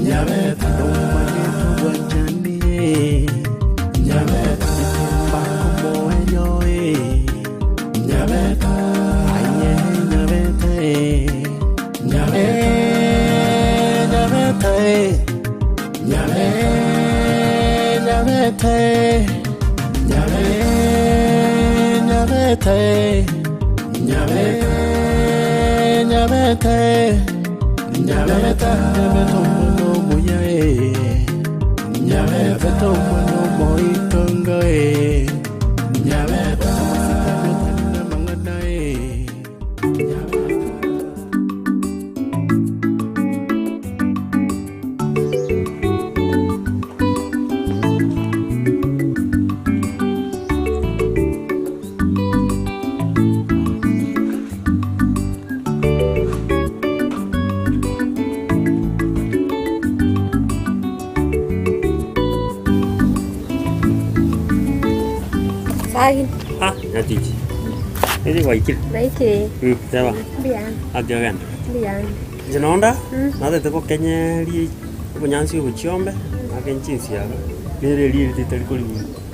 Nyabeta Nomanyete obwanchani Nyabeta Mbakomoerio Nyabeta Aye Nyabeta Nyabeta Nyabeta Nyabeta Nyabeta Nyabeta Nyabeta Nyabeta Nyabeta omwana omuya eh. Nyabeta omwana omoitongo eh. Nyabeta amasikani otari namang'ana eh. Nyabeta. Sagi. Ah, nyatichi. Eri gwaikire. Naikire. Mm, teba. Mbuya. Ati ogende. Mbuya. Inche nonda, natete gokenyeria obonyansi obo chiombe, nakenye chinsiaga, nere eria erite etari kori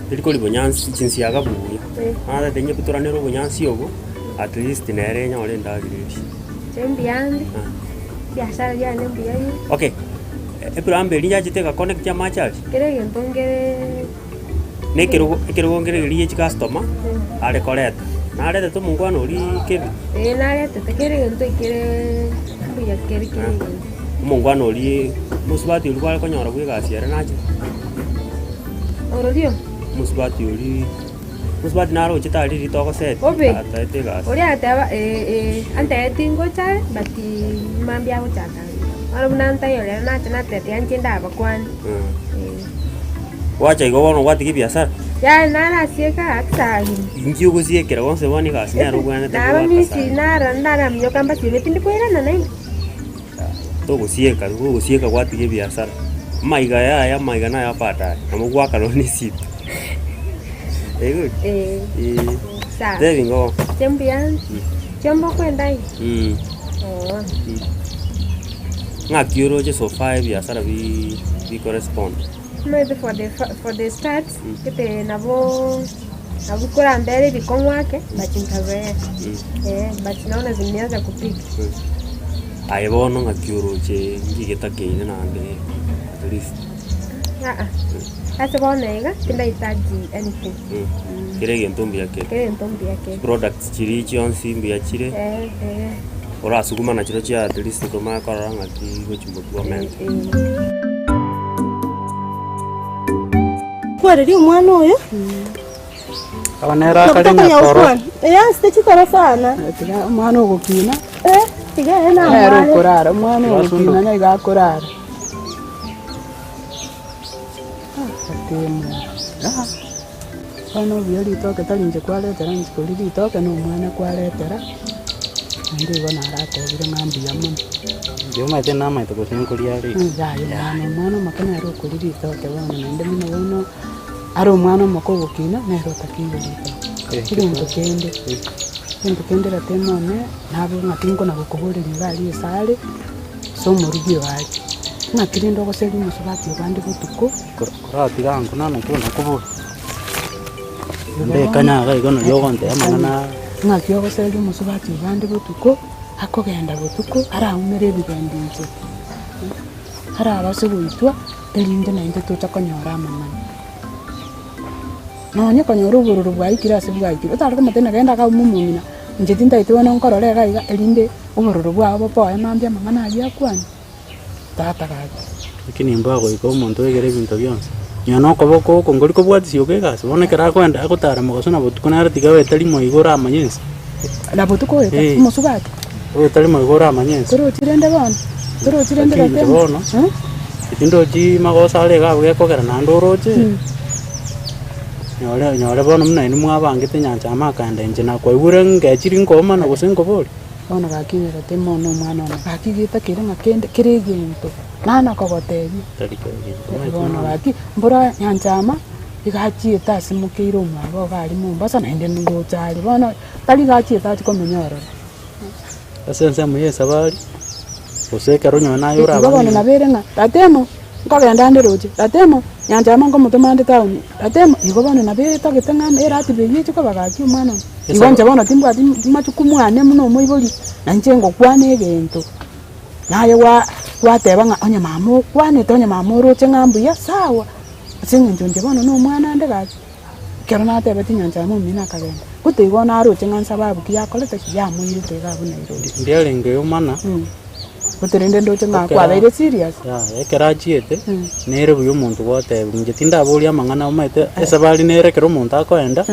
teri kori bonyansi chinsiaga buya. Natete nyebutoranere obonyansi obo, at least nere enyore endagera eria. Inche mbuya ande, ebiasara biane mbuya bire. Okay, eplumber eria yachete egaconnect amache aria? Kera egento nkere. Na ekerogo ekerogo nkere keria gie chicustomer are koreta. Naretete omongwana oria Kevin? Ee naretete, kera egento ekere mbuya kere kera egento. Omongwana oria mosubati oria kware konyora bwa egasi ere nache? Ororio? Mosubati oria mosubati nare ochete aria riria togoseti Obe. ataete egasi. Oria agateba ee ee antebetie ngocha are but mambia agochaka bono buna ntaiyo rero nacha natebia inche ndabakwanie. Ee. Gwacha igo bono gwatiga ebiasara? Yaya narasieka gaki sagini. Inki ogosiekera bonsi bono egasi nere obwenerete Naba goaka misi sana. nara ndaraminyoka mbasibe tindi koirana naende. Togosieka, igo ogosieka gwatiga ebiasara. Amaiga yaya amaiga naye baadaye, nabo gwaka nonye na esito. Oigure? Ee. Eeh. Sawa. Tebi ingo. Inche mbuya ande. Chiombe okwenda aye? Oo. Ng'aki oroche so far ebiasara bi bikorespond? Omanyete for the for the start, gete nabo nabo korambere ebikong'u ake, but nkazoea. Eh, but naona zimeanza kupick. Aye bono ng'aki oroche nki getakeire naende at least? Aa, ase bono iga, tindahitaji anything. Kera egento mbuya kere. Kera egento mbuya kere. Products chiria chionsi mbuya chire. Eh, eh. Orasuguma na chirochio at least tomanye korora ng'aki gochia motwe omente. Kwereria omwana oyo. Aba nere akare nyakoro. Eh, asite chikoro sana. Tiga omwana ogokina. Eh, tiga ere Nere namware. okorara, omwana ogokina nigo akorara. Ah, Bono obuya ritoke tari inche kwaretera inche koria ritoke na omwana kwaretera, naende igo naratebire ng'a mbuya mono. Inche omanyete namaete gose nkoria are iga. Yaya omwana, omwana omoke nere okoria ritoke bono naende buna bono are omwana omoke ogokina nere otakeire ritoke. Egento kende, egento kende ratema one, nabo ng'a tinkona gokoboreria iga aria ase are, ase omorugi oyo are, ng'aki rende ogoseria omosubati obande botuko. Koratiga ango nana ki nakobora. Ndekanya iga igo nario ogontebia amang'ana aya. Ng'aki ogoseria omosubati obande botuko, akogenda botuko, araumere ebigendi inche, arabase goitwa, erinde naintwe tocha konyora amang'ana. Nonye konyora obororo bwaikire ase bwaikire, otare komotebia ng'a genda akaume omong'ina, inche tintagete bono nkorore iga iga, erinde obororo bwao bopoe mambia amang'ana ayio akwane. Tata gaki. Lakini mbagoika omonto oegere ebinto bionsi, nonya na okoboko oko nkori kobwatisia oka egasi, bono ekero akoenda agotara mogaso na botuko nere tiga oete rimo igo oramanye ense. Na botuko oeta, Eh. omosubati. Oete rimo igo oramanye ense. Torochi rende bono, torochi rende Lakini inche gatemo, bono, eh? tindochi magoso are iga abwo gekogera naende oroche, nyore nyore bono buna inwe mwabangete nyancha amo akaenda inche nakwaigure ngechiri nkoomana gose nkoboria. Bono gaki nyerete mono omwana one, gaki getakeire ng'a kende kera egento nana kogotebia. Bono gaki mbora nyanchama iga achiete ase mokeire omwabo iga aria Mombasa naende ngocha are, bono tari iga achiete achie komenya ororo. Ase ensemo ya esabari. Gose ekero onye naye Igo bono orabang'e. nabere ng'a tata emo, nkogenda ande roche, tata emo, nyancha amo nkomotoma ande town, tata emo, igo bono nabo etagete ng'a eratiba eywo eche koba gaki omwana one. Igo inche bono timbwati majukumu ane buna omoibori, na inche ngokwana egento, naye gwa gwateba ng'a onye mama okwanete onye mama oroche ng'a mbuya sawa, ase eng'encho inche bono na omwana ande gaki. Ekero natebetie nyancha yane omino akagenda, gose igo naroche ng'a nsababu ki yakorete ki yamoirete iga abwo Nairobi. Ndiarenge omana. Gose rende ndoche ng'a kwabeire serious. Yaya, ekero achiete, nere buya omonto gotebigwa, inche tindaboria amang'ana omanyete esabari nere ekero omonto akoenda,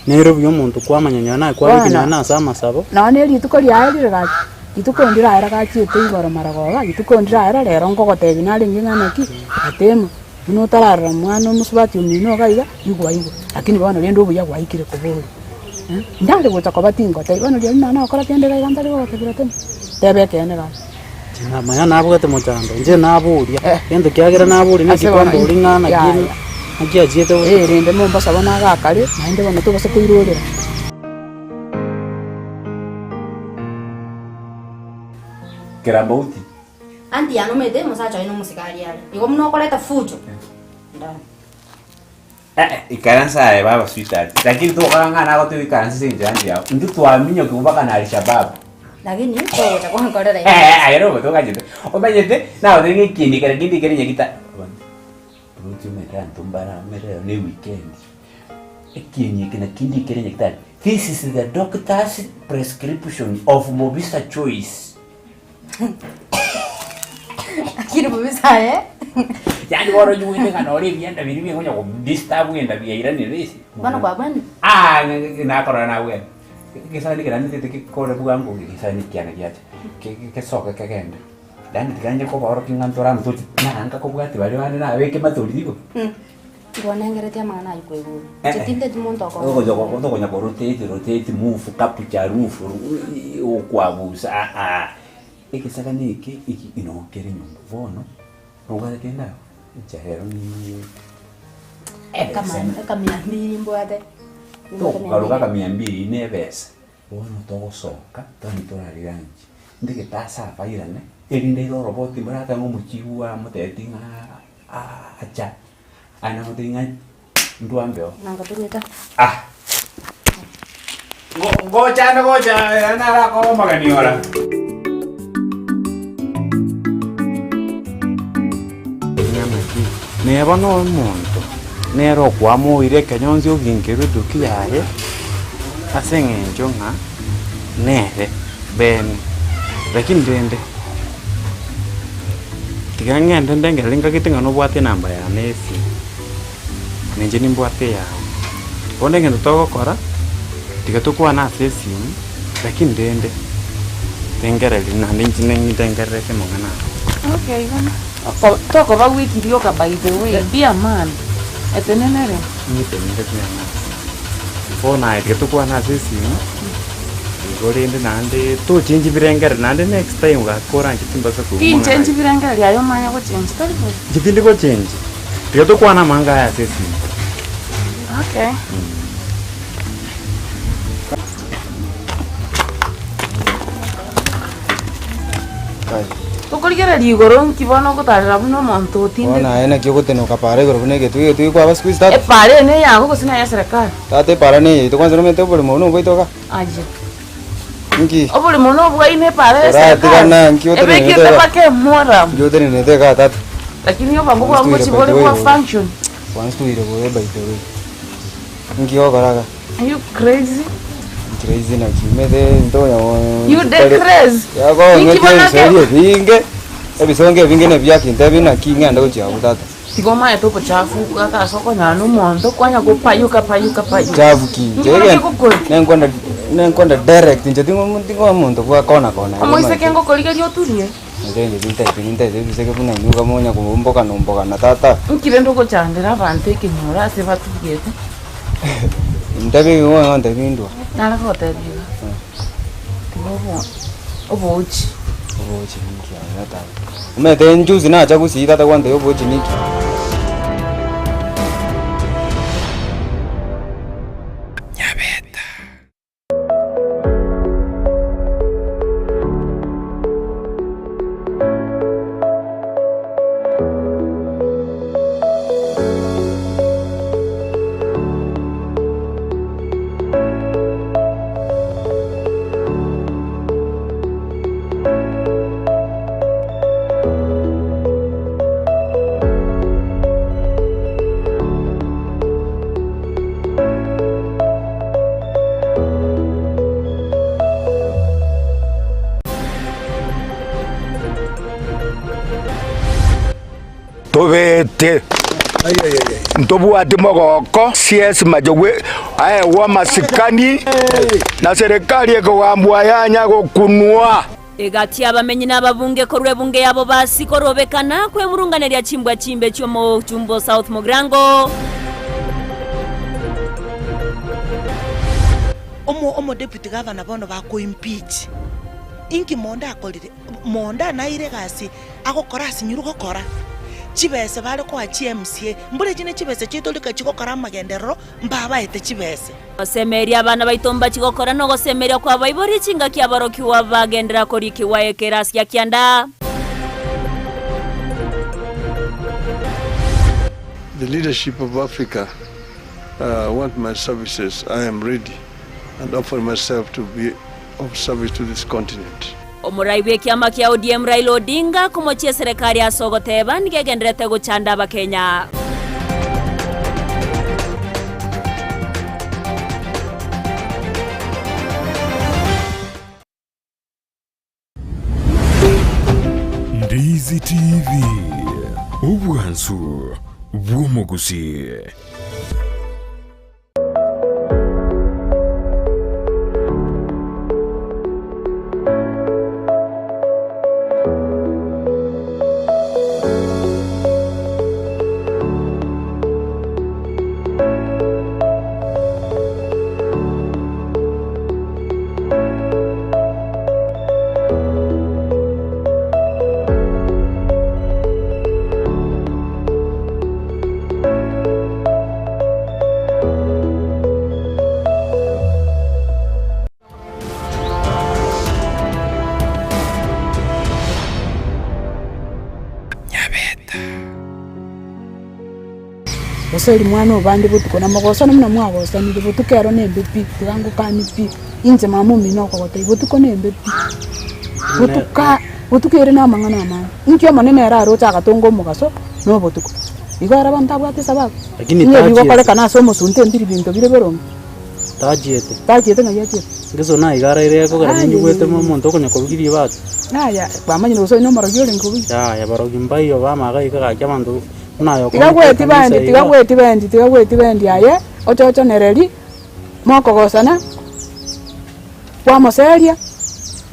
nere buya omonto kwamanya nonye naye kwabeka Bono. nonye na ase amasabo. Nonye na erituko riaye rire gaki, rituko ndiraera gachiete igoro marogoba, rituko ndiraera rero nkogotebia narenge ng'a naki, atemo. Buna otararora mwana omosubati omino iga iga, igwa igwa, lakini bono rende obuya gwaikire koboria eh, ndare gocha koba tingotebia, bono rirorio nonye nagokora kende iga iga ntari gogotebia teme, teba ekeene gaki. Inche namanya nabwate mochando, inche naboria, egento kiagera naboria naki Ase bono kwamboria ng'a naki yaya. naki achiete gose. Eh, rende Mombasa bono agakare, naende bono tobasa koirorera. Kerambauti. Aunty yane omanyete omosacha oye nomosigari are, igo buna okoreta fujo ndani. Eh eh, ikaransa aye baba sweetheart, lakini tokora ng'a nagotebi ikaransa ase eng'encho ya aunty yao, intwe twaminyokia mpaka na Alshababu. Lakini togocha gonkorera Eh eh, aye nomonto ogachete, omanyete nagotebi ng'a ekieni kere kende kere nyagita roche omanyete abanto mbare amo rero ne eweekend, ekieni eke naki ndikere nyagitari, this is the doctor's prescription of Mobisa Choice. Lakini mobisa aye. Yaani bono onyuete ng'a nore ebianda biria bigonya godisturb enda biairanire ase. Bono kwabwanire? Ah, nakorora nabwene. Egesani ekero nametete gekore bwango egesani kiane giacha, gesoke kegende. Yaani tiga nye kobaorokia ng'a ntore amo tochi nanga kobwatia baria bande nabeke matori igo. Igo nengeretie amang'ana ayio kwaigure. Inche tinteti monto okong'aina. Tokonya ko rotate rotate move capture roof okwabusa aa egesagane eke eki ino kere nyomba bono nobwate kende abwo inche rero niiii Kama ekamia mbiri mbwate. Tokogaruka akamia mbiri na ebesa bono togosoka toni torare lunch ndigete ase abairane erinde ire oroboti mboratabe ng'a omochibu amotebeti ng'a acha. Aye nagotebi ng'a ndwambeo. Nanga toruete. Ah! Ngocha ande gocha narakoe omogeni ora. Neba nomonto nere okwamoire ekenyonsi oginkerwe eduki yaye ase eng'encho ng'a nere bene, lakini rende. Tiga ng'ende ndengereri nkagete ng'a nobwate enamba yane y'esimi, na inche nimbwate eyao. Bono egento togokora, tiga tokwane ase esimi, lakini rende ndengereri naende inche nindengererete amang'ana aya. Okay bono. Oko tokoba weak rioka by the way, be a man, etenenere. Nyetenenere be a man. Bono aye tiga tokwane ase esimi. Igo rende naende tochenchi birengererio naende next time gaki koranche timbasa koigwa amang'ana Tinchenchi ayio. birengererio aye omanye gochenchi tari bobe. Inche tindi gochenchi, tiga tokwane amanga aya ase esimi. Okay. Tokorigereria igoro nki bono ogotarera buna omonto otindete. Bono aye naki ogotenoka para igoro buna egetui, egetui kwaba siku hizi tata. Epara eye neyago gose neya eserekari? Tata epara neyaito kwanza nomanyete oboremo obo nobwaito iga. Aye. Nki? Oboremo nobwaino epara ya Oratigana eserekari nki otenenete ebekete iga? mpaka emoram. Nki otenenete iga tata? Lakini obango bwabo Wanstuire ngochi by bore the way bwa bobe. function. Wanstuire bobe by the way. Nki ogokora iga? Are you crazy? Crazy naki? Omanyete ntonya You the crazy. Yakong'etie Inki bono ebisori ebinge, ebisongo ebinge nebiakintebi naki ng'ende gochia abwo tata. Tiga omaete obochafu ata ase okonyora na omonto kwanya gopayuka payuka payuka. Chafu ki? Inki bono kegokora? Nenkwenda nenkwenda direct inche tingo tingo omonto bwa kona kona igo Omoiseke omanyete. ngokorigeria oturie. Inche inche tintaeti nintaeti ebiseke buna inwe iga monya kombogana ombogana tata. Inki rende ogochandera abanto ekenyoro ase batugete? Ntebi igo ntebi ndwa. Nare gogotebia iga, tiga obo oboochi. Oboochi ninki aye tata. Omanyete njuzi nacha gusii tata gwantebia oboochi ninki. Nyabeta. Tobete ntobwati mogoko CS Majogwe aegwe amasikani na serikali ekogambwa yanya gokunwa. Egati y'abamenyi na ababunge korwa ebunge yabo basi korobekana kwemurunganeria chimbwa chimbe chi'omochumba o South Mugirango. Omo omodeputy gavana bono bako impeach inki monde akorire? Monde anaire egasi agokora asinyirwe gokora. Chibese bare koa chi MCA, mbura echi ne chibese chiaito rika chigokora amagenderero mbabaete chibese. Gosemeria abana baito mbachi gokora nogosemeria kw'abaibori chingaki aborokigwa bagenderera korikigwa ekerasi gia kianda. The leadership of Africa want my services, I am ready and offer myself to be of service to this continent. Omorai bw'ekiama kia ODM Raila Odinga komochia eserekari ase ogoteba nigo egendererete gochanda abakenya. Ndizi TV, obwansu bw'omogusii. Gose eri mwana obande botuko na mogosana buna mwagosanire botuko ero nembe pi, tiga ngokanie pi, inche mama omino okogotebia botuko nembe pi, botuka botuko ere na amang'ana amange. Inki omonene ere aroche agatonga omogaso na obotuko, igo ere bono tabwati esababu? Lakini Inye tachiete. bigokorekana ase omosunte mbiri binto bire boronge? Tachiete. Tachiete ng'ai achiete? Ngeso naiga araire ekogera Aye. ninyigwete mo omonto okonya korugia ribati. Yaya, kwamanyire gose oyo na omorogi orenge obuya. Yaya barogi mbaiyo bamaga iga gaki abanto buna aye Tiga okong'ete gweti ekanisa bendi, tiga iga. gweti bendi, tiga gweti bendi aye, ochochonereri, mokogosana, kwamoseria,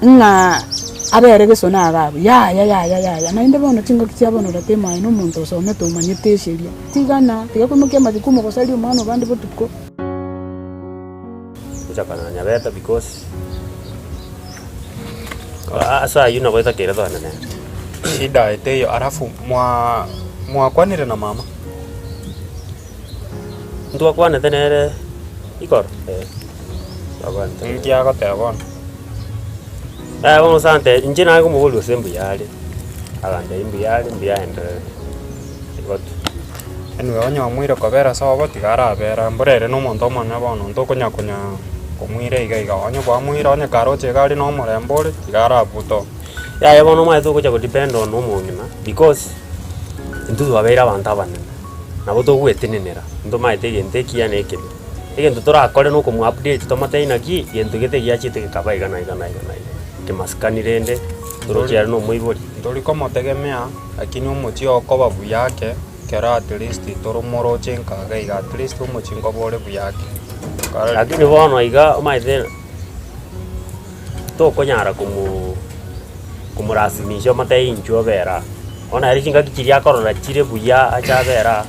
ng'a abere gesona iga abwo, yaya yaya yaya. Naende bono chingaki chia bono orateme aye na omonto osomete omanyete esheria, tigana, tiga koimokia amajukumu gosaria omwana obande botuko. Gochaka na Nyabeta because ase ayio nabo etakeire togende nere. Shida eteiyo alafu mwa mwakwanire na mama? Ntwakwanete nere igoro eh, twakwanete nere. Nki agoteba bono? Yaya bono sante inche naye komoboria gose mbuya are, agantebia mbuya are mbuya aendererete, igo tu. Anyway onye omoire kobera sobo tiga arabera mbora ere na omonto omonene bono ntokonya konya komoira iga iga onye kwamoira onye karoche iga are na omorembe ore tiga arabuta oo. Yaya bono omanyete ogocha go depend on omong'ina because intwe twabeire abanto abanene, nabo togwetenenera, ntomaete egento ekiya na ekebe. Egento torakore na okomo update tomotebie naki gento gete giachete gekaba iga na iga na iga na iga, kemasikani rende toroche ere na omoibori. Ntori komotegemea lakini omochie okoba buya ake. Kero at least toromoroche nkaga iga at least omochie nkoba ore buya ake. Lakini bono iga omanyete tokonyara komo komorasimisha omotebie inchuo obere aa. Bono ere chingaki chiria akorora chire buya ache abere aa,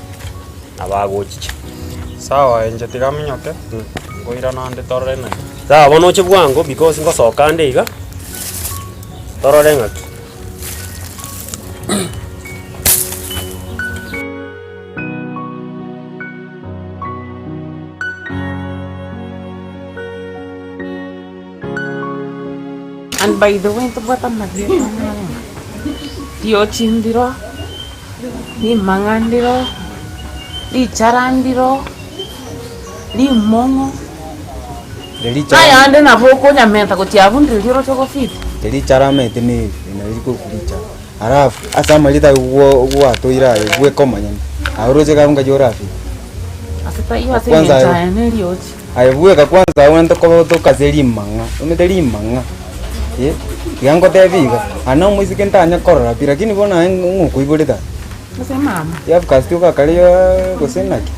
nabo agochicha. Sawa inche tiga minyoke, nkoirana ande torore naki. Sawa bono oche bwango because ngosoka ande iga, torore ng'aki. And by the way ntobwate amarieta amang'e, riochi ndiro, rimang'a ndiro, richara ndiro, rimong'o. Ayande nabo okonyamenta gochia abwo ndiri oroche ogofiti. Richara amaete neri, nari rikoruku richara. Alafu ase amarita aye gwo gwatoire aye bweka omonyene, aye oroche iga ngaki orafike. Ase taiyo ase Kwanza eng'encho aye aye neriochi. aye bweka kwanza aye onde tokoba tokase rimang'a, omanyete rimang'a eh, tiga ngotebi iga, aye na omoiseke ntanya korora pi lakini bono aye ng'o okoiborete aye. Gose mama. Yafukasti ogakare gose naki?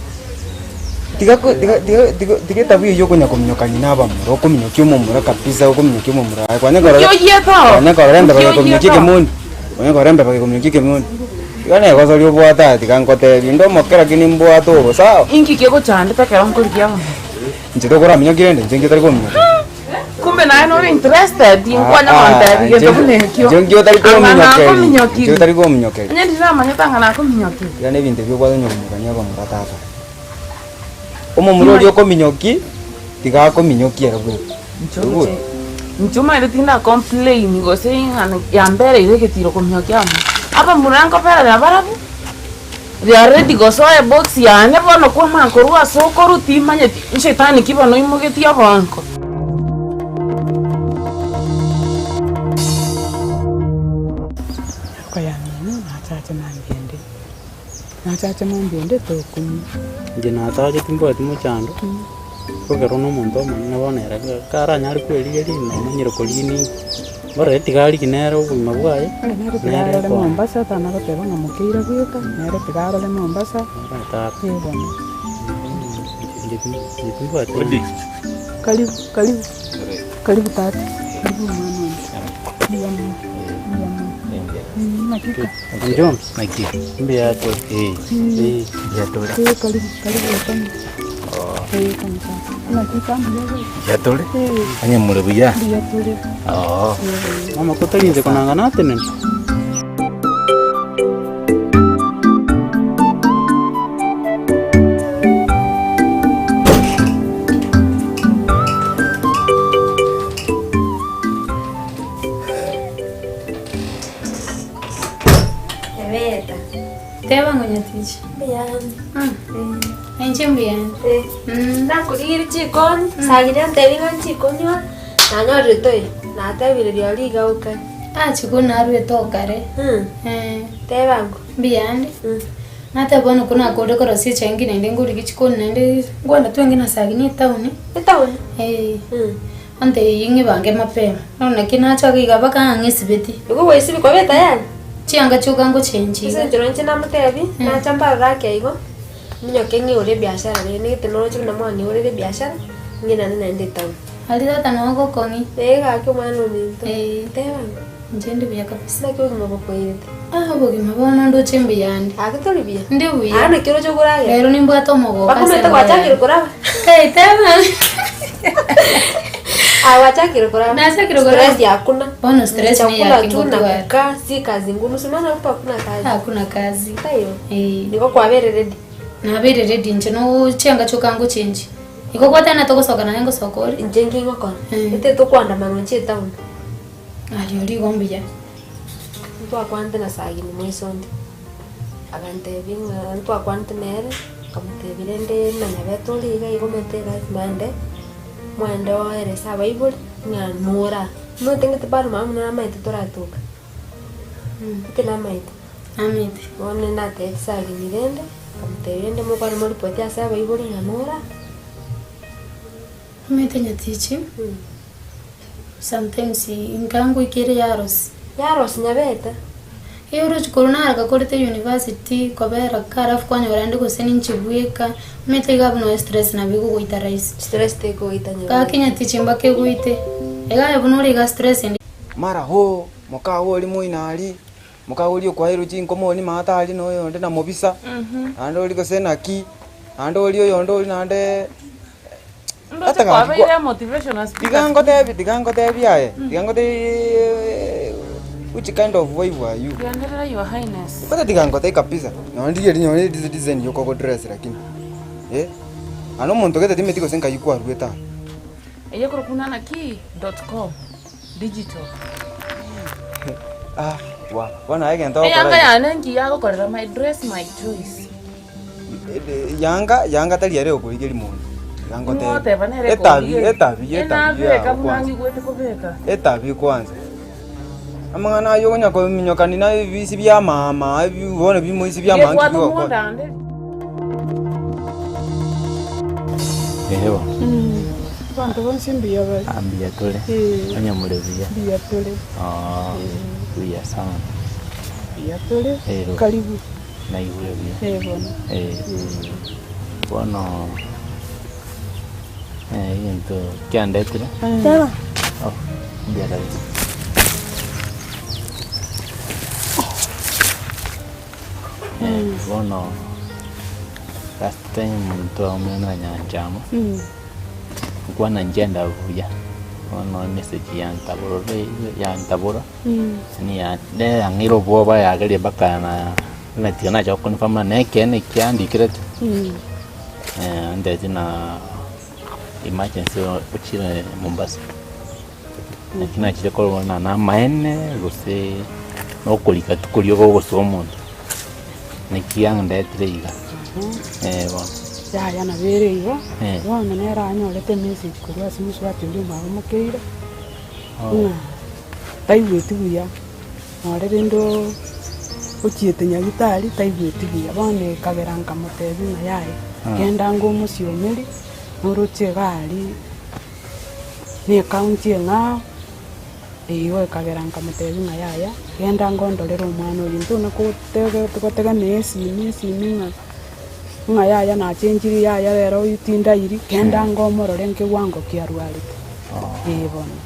Tiga ko tiga tiga tiga tiga etabia eywo okonya kominyokania na abamura, okominyokia omomura kabisa okominyokia omomura aye kwanya korora Nki oyiete oo? kwanya korora embeba Nki gekominyokia oyiete oo? ekemoni, kwanya korora embeba gekominyokia ekemoni. Tiga negosoria obwate aya tiga ngotebi inde omoke lakini mbwate obo sawa. Inki kegochandete ekero nkorigia abamura? Inche tokoraminyokia rende inche inki otari kominyokia? Kumbe naye nore interested nkwanya gontebia gento buna ekio. Inche inki otari Ang'a kominyokeria? nakominyokirie. Inche otari kominyokeria. Onye ndiramanyete ang'a nakominyokirie. Tiga na ebinto ebio obwate onye kominyokania abamura tata. Omomura oria okominyoki, tiga akominyokie ere bweka. Oigure? Inche omanyete tinda complain gose ing'ana yambereire egetiro kominyokia abamura. Abamura nkoberera barabwo, they are ready gosoa ebox yane bono kwamanya korwa ase okorwa timanyeti nshetani ki bono oimogetie obonko. Okoyamino nachache mambia ende, nachache mambia ende tokonywa. Inche natache timbwati mochando, ekero na omonto omonene bono ere karanyare kwerigeria namanyire korigia Bono tiga arigie nere obogima bwaye, Nere tiga nere arore ekona. Mombasa, tana goteba ng'a mokeire bweka, nere tiga arore Mombasa, Tata. eh bono. Inche timbwati. Karibu, karibu, karibu tata, karibu omwana one. Mbuya mono, mbuya mono. Naki ka? Jones. Mbuya tore. Mbuya tore. Eh, karibu, karibu otome. Eh, tome tata. Naki ka mbuya bwe? Mbuya tore. Eh. Onye more buya. Mbuya tore. Oo. Mama kotari inche konanga natenena. Nyabeta. Teba ng'o nyatichi. Mbuyande. Inche mbuyande. Nakorigirie chikoni, sagire antebi ng'a nchikonywa, nanyorire toiyo, natebire rirorio iga okare. Ah chikoni narwete okare. Teba ng'o. Mbuyande. Nateba bono ko nakorire korosia echae naende ngorigia chikoni naende ngwenda twenge na sagini etown. Etown? Eh. Ontebie ng'ibange mapema. Bono naki nachoka iga mpaka ang'e esibeti. Igo gwaisibi kwabete tayari? Chianga chioka ngochenji Ase iga. enchera inche namotebi, nacha mbarore ake igo, minyoke ng'igore ebiashara rende nigete noroche buna mwang'igorera ebiashara, ng'irane naende etown. Aria tata noo ogokong'i. Ee gaki omwana ominto. Teba ng'o. Inche ndi buya kabisa. Naki obogima bokoirete? Ah obogima bono ndoche mbuya ande. Gaki tori buya? Ndi buya. Aa naki oroche okoragera? Rero nimbwate omogoko ase Bakomanyete engoro gwachakire yane. koraba? Kai teba. Ah gwachakire koraba. Nachakire koraba. Stress hakuna. Bono stress ni Chakula yake tu na ngotwara. kukaa si kazi ngumu. Si unaona hapa hakuna kazi. Hakuna kazi. Tayo. Eh. Niko kwabere ready. Nabere ready inche no chianga chioka ngochenji. Igo gwatana togosoka naye ngosoka ore. Inche ngingokora. Ete tokoandamana nche town. Aria origo mbuya. Ntwakwanete na sagini moisonde. Agantebia ng'a ntwakwanete nere, nkamotebia rende buna nyabete ore iga igo omanyete lazima ende, mwende oerese abaibori, ng'a nora. Omanyete ng'ete bado mama buna namaete toratoka. Ete namaete. Namete. Bono natebia sagini rende, nkamotebia rende mokwane moripoti ase abaibori ng'a nora. Omanyete nyatichi, sometimes nka ngoikere yarosi. Yarosi nyabete. Ee oroche korwa naraka korete university kobera ka alafu kwanyora ande gose ninche bweka, omanyete iga abwo noe stress nabo egogoita rahisi. Stress tekogoita nyabete. Gaki nyatichi mpaka egoite, iga aye buna ore iga stress ende. Mara hoo, moka ori moino aria, moka oria okwaerwa chinkomoni maate aria na oyonde na mobisa, naende oria gose naki, naende oria oyonde oria naende Ndoche ata gaki kwabeire kwa motivational speaker. tiga ngotebi tiga ngotebi aye, tiga ngotebiiii which kind of wife are you? Genderera your highness. Kwanza tiga ngotebi kabisa, nonye rigerio nonye design yoka ogodress lakini eh, naende omonto gete timeti gose nkai kwarwete aa. Eye ekorokwa buna naki dot com digital. Ah, wa, bono aye egento ogokora Eyanga iga. yane ngiya agokorera my dress my choice. Yanga, yanga tari ere okorigeria monto. Tiga Ning'o ngotebi. oteba nere Etabi, ekorigeria? etabi, etabi Enabeka yago buna kwanza. ngigwete kobeka. Etabi kwanza. Amang'ana aywo okonya kominyokani na ebisi bia amaama ebi bono bimoisi bia amaanki Ngebwate bigokora. omondande. Eeh bono. Abanto bonsi mbuya bare. Ah, mbuya tore. Eh. Onye more buya. Mbuya tore. Oo, buya sana. Mbuya tore. Ero. Karibu. Naigure buya. Eh, bono. Eh. Bono eh, egento kiandetire. Teba. Oh, mbuya kabisa. Eh, bono last time omonto aumire na Nyanchama, nkwana nchenda buya, bono emessage yantaborore yantabora, niya neyang'ira obwoba yageria mpaka na buna tiga nacha goconfirm buna nekeene kiandikerete, antebetie na emergency ochire Mombasa. Naki nachire korora buna namaene gose nokorika tu koria ogogosoa omonto, naki yandetire iga, eh bono. Yaya nabo ere igo, Eh. bono nere anyorete emessage korwa ase mosubati oria omwabo mokeire, Oh. ng'a taigweti buya, nore rende oo ochiete nyagetari taigweti buya, bono ekagera nkamotebia ng'a yaya, Ah. genda ango omosiomeri, noroche iga aria na ecounty eng'ao, igo ekagera nkamotebia ng'a yaya, genda ango ondorere omwana oyio, ntona kotege gotegemea esimi esimi ng'a ng'a yaya nachenchirie yaya rero oyio tindairi, genda ango omorore nkewango ki arwarete, eh bono.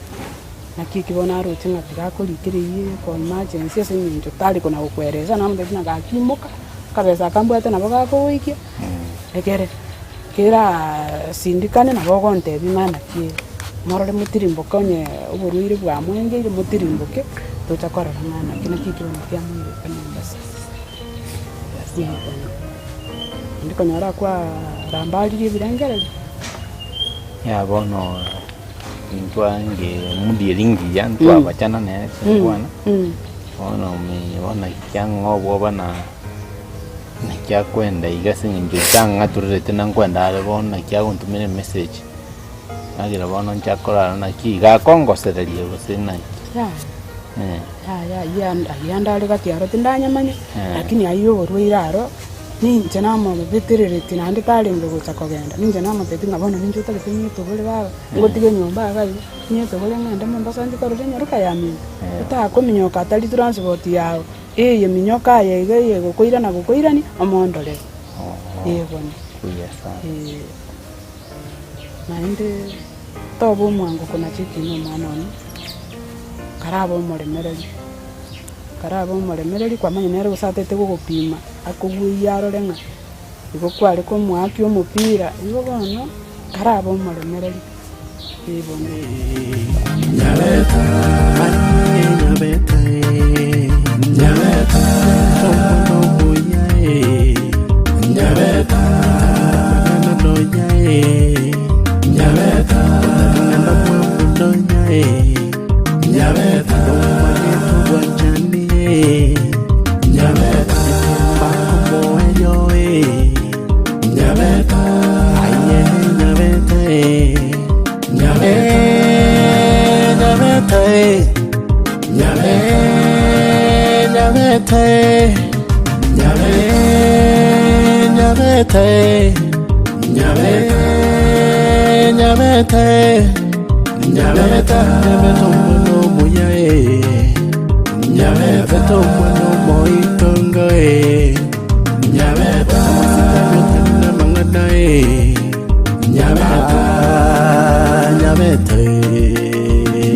Naki eki bono aroche ng'a tiga akorikera eyio eko emergency ase eng'encho tari kona gokoeresa namotebia ng'a gaki imoka, akabesa aka mbwate nabo gakogoikia, ekere keraa sindikane nabo ogontebia ng'a naki ere. Morore motirimboke onye oborwaire bwamwengeire motirimboke, tocha korora ng'a naki naki ekio bono kiamoirete Mombasa. Ee bono. Naende konyora kwarambaririe ebirengererio. Ya bono intwange modieri ngiya ntwabachana nere chinkwana, bono bono kiang'a obwoba na naki akwenda iga ase eng'encho tang'atorerete na nkwenda are bono naki agontomera emessage, nagira bono ncha korara naki iga akongosereria gose naki. Yaya, yaya ayio ande ayio ande are gati aro tindanyamanya, lakini ayio oborwaire aro, ninche namobeterereti naende tarenge gocha kogenda, ninche namotebirie ng'a bono ninche otagete ng'etogore baba, ngotige enyomba iga iga, ng'etogore ng'ende Mombasa nchie korora enyaroka ya minto, otakominyoka atari transport yago, eye minyoka aye iga eye egokoirana gokoirania, omondorere, eh bono, eh. Naende toba omwango konacha ekiina omwana one, karabe omoremereri, karabe omoremereri kwamanya nere gose atete gogopima, akogweyie arore ng'a igo kware komoakia omopira, igo bono karabe omoremereri eh bono. Nyabeta, aye nyabeta, eh, nyabeta, omwana omuya, eh, nyabeta, amang'ana nonya, eh, nyabeta, otaging'ana mwamu nonya, eh, nyabeta, nomanyete obwanchani, eh, nyabeta, mbakomoerio, eh, nyabeta, aye nyabeta, eh. Nyabeta, eh, nyabeta, eh, nyabeta, eh, nyabeta, eh, nyabeta, nyabeta omwana omuya, eh, nyabeta omwana omoitongo, eh, nyabeta amasikani otari namang'ana, eh. Nyabeta, nyabeta,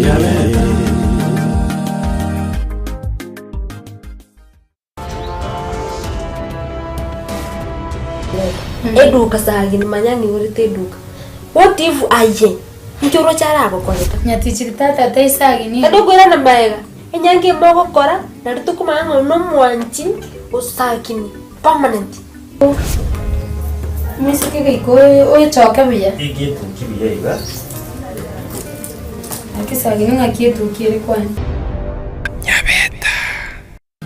nyabeta. Eduka sagini manya ng'igorete eduka. What if aye inki oroche aragokorera? Nyatichiri tata tai sagini. Naende okoirana maega, enyangi ime ogokora naende tokomanya ng'a oyo nomwanchi o sagini permanent. Omoiseke goika oechoke buya. Eki etuki buya iga. Naki sagini ng'aki etuki ere kwani.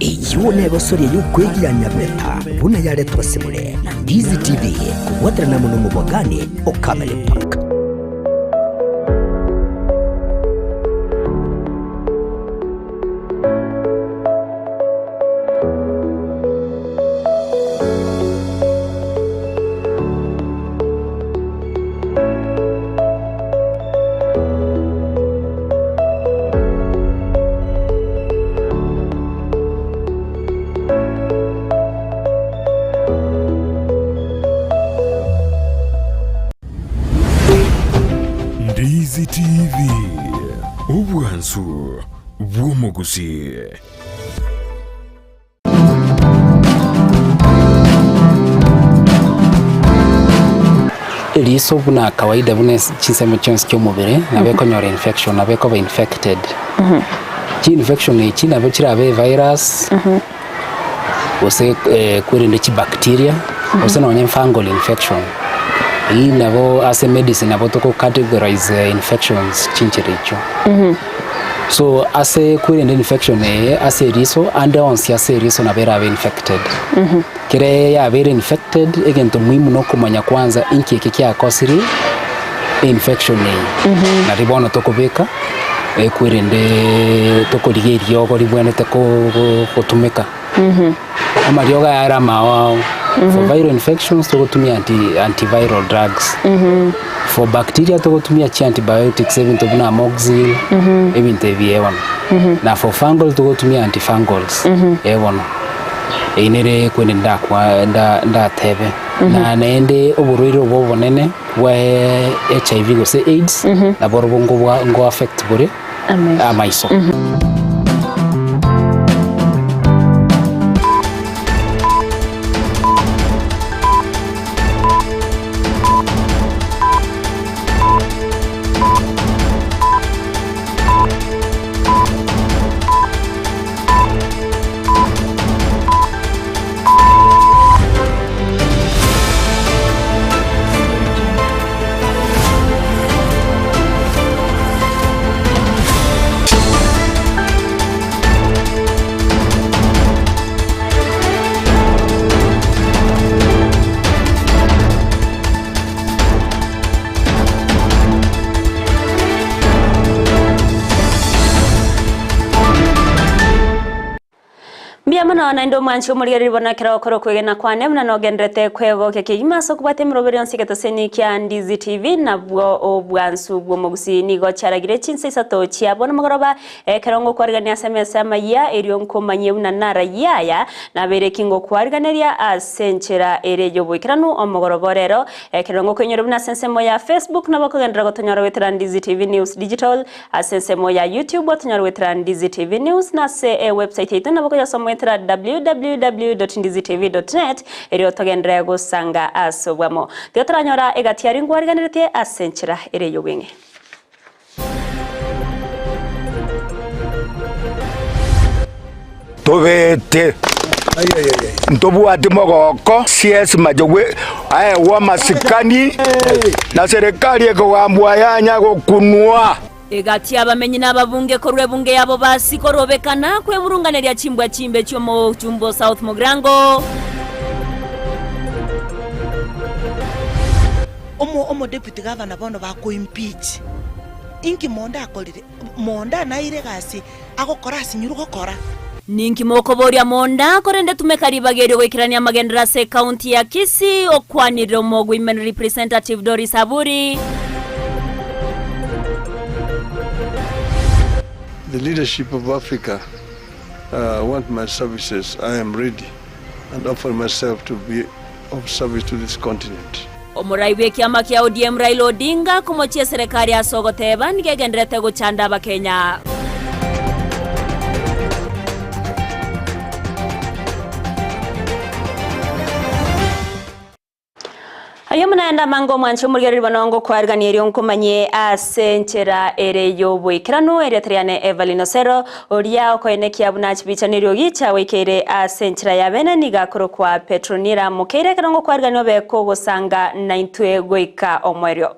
Eyio negosoria y'okwegia Nyabeta buna yaretwa ase more na Ndizi TV kobwaterana amo nomobwagani o Camel Park. bw'omogusii. Eriso buna kawaida buna chinsemo chionsi chi'omobere nabo ekonyora infection nabo ekoba infected. Chi infection echi nabo chirabe evirus, gose kwerende chibacteria, gose nonye fungal infection. Eyio nabo ase medicine nabo toko categorize infections chinchera echio. So ase kwerende infection eye ase eriso ande onsi ase eriso nabo erabe infected. Kere yabeire infected egento muhimu nokomanya kwanza inki eke kiakosire infection eye. Nari bono tokobeka kwerende tokorigia eriogo ribwenerete gotumeka. Amariogo aya are amao ao, for viral infections togotumia anti antiviral drugs, for bacteria togotumia chi antibiotics ebinto buna amoxil, ebinto ebi eh bono. Na for fungal togotumia antifungals, eh bono. Eyio nere kwende ndakwa nda ndatebe. Na naende oborwaire obo obonene bwa HIV gose AIDS, naborobwo ngobwa ngo affect bore amaiso. Mbuya mono naende omwanchi omorigereria bono ekero okore okwegena kwane buna nogenderete kwegokia kegima ase okobwata emeroberi yonsi egetoseni kia Ndizi TV nabwo obwansu bw'omogusii nigo chiaragire chinsa isato chia bono mogoroba ekero ngokwarigania ase emesa y'amayia erio nkomanyie buna narayie aya nabeire ki ngokwariganeria ase enchera ere y'oboikeranu omogoroba orero ekero ngokoinyora buna ase ensemo ya Facebook nabo okogenderera gotonyora goetera Ndizi TV News Digital Ase ensemo ya YouTube otonyore goetera Ndizi TV News na ase ewebsite yaito nabo okoyasoma goetera www.ndizitv.net erio togenderere gosanga ase obwamo. Tiga toranyora egati aria nkwariganeretie ase enchera ere y'obweng'e. Tobete ntobwati mogoko CS Majogwe aegwe amasikani na serikali ekogambwa yanya gokunwa. Egati y'abamenyi na ababunge korwa ebunge yabo basi korobekana kweburunganeria chimbwa chimbe chi'omochumba o South Mugirango. Omo omodeputy gavana bono bako impeach inki monde akorire? Monde anaire egasi agokora asinyirwe gokora. Ninki mokoboria monda, korende tumeka ribaga erio goikerania amagenderero ase ekaunti ya Kisii, okwanire omowomen representative Doris Aburi. The leadership of Africa want my services, I am ready and offer myself to be of service to this continent. Omorai bw'ekiama kia ODM Raila Odinga komochia eserekari ase ogoteba nigo egendererete gochanda abakenya. Ayio naende amange omwanche omorigereria bono ngokwarigania erio nkomanyie ase enchera ere y'oboikeranu erieta riane Evelyn Osero oria okoenekia buna chibicha neriogi chiagoikeire ase enchera ya bene nigo akorokwa Petronila Mokeire ekero ngokwarigania obe kogosanga naintwe goika omoerio.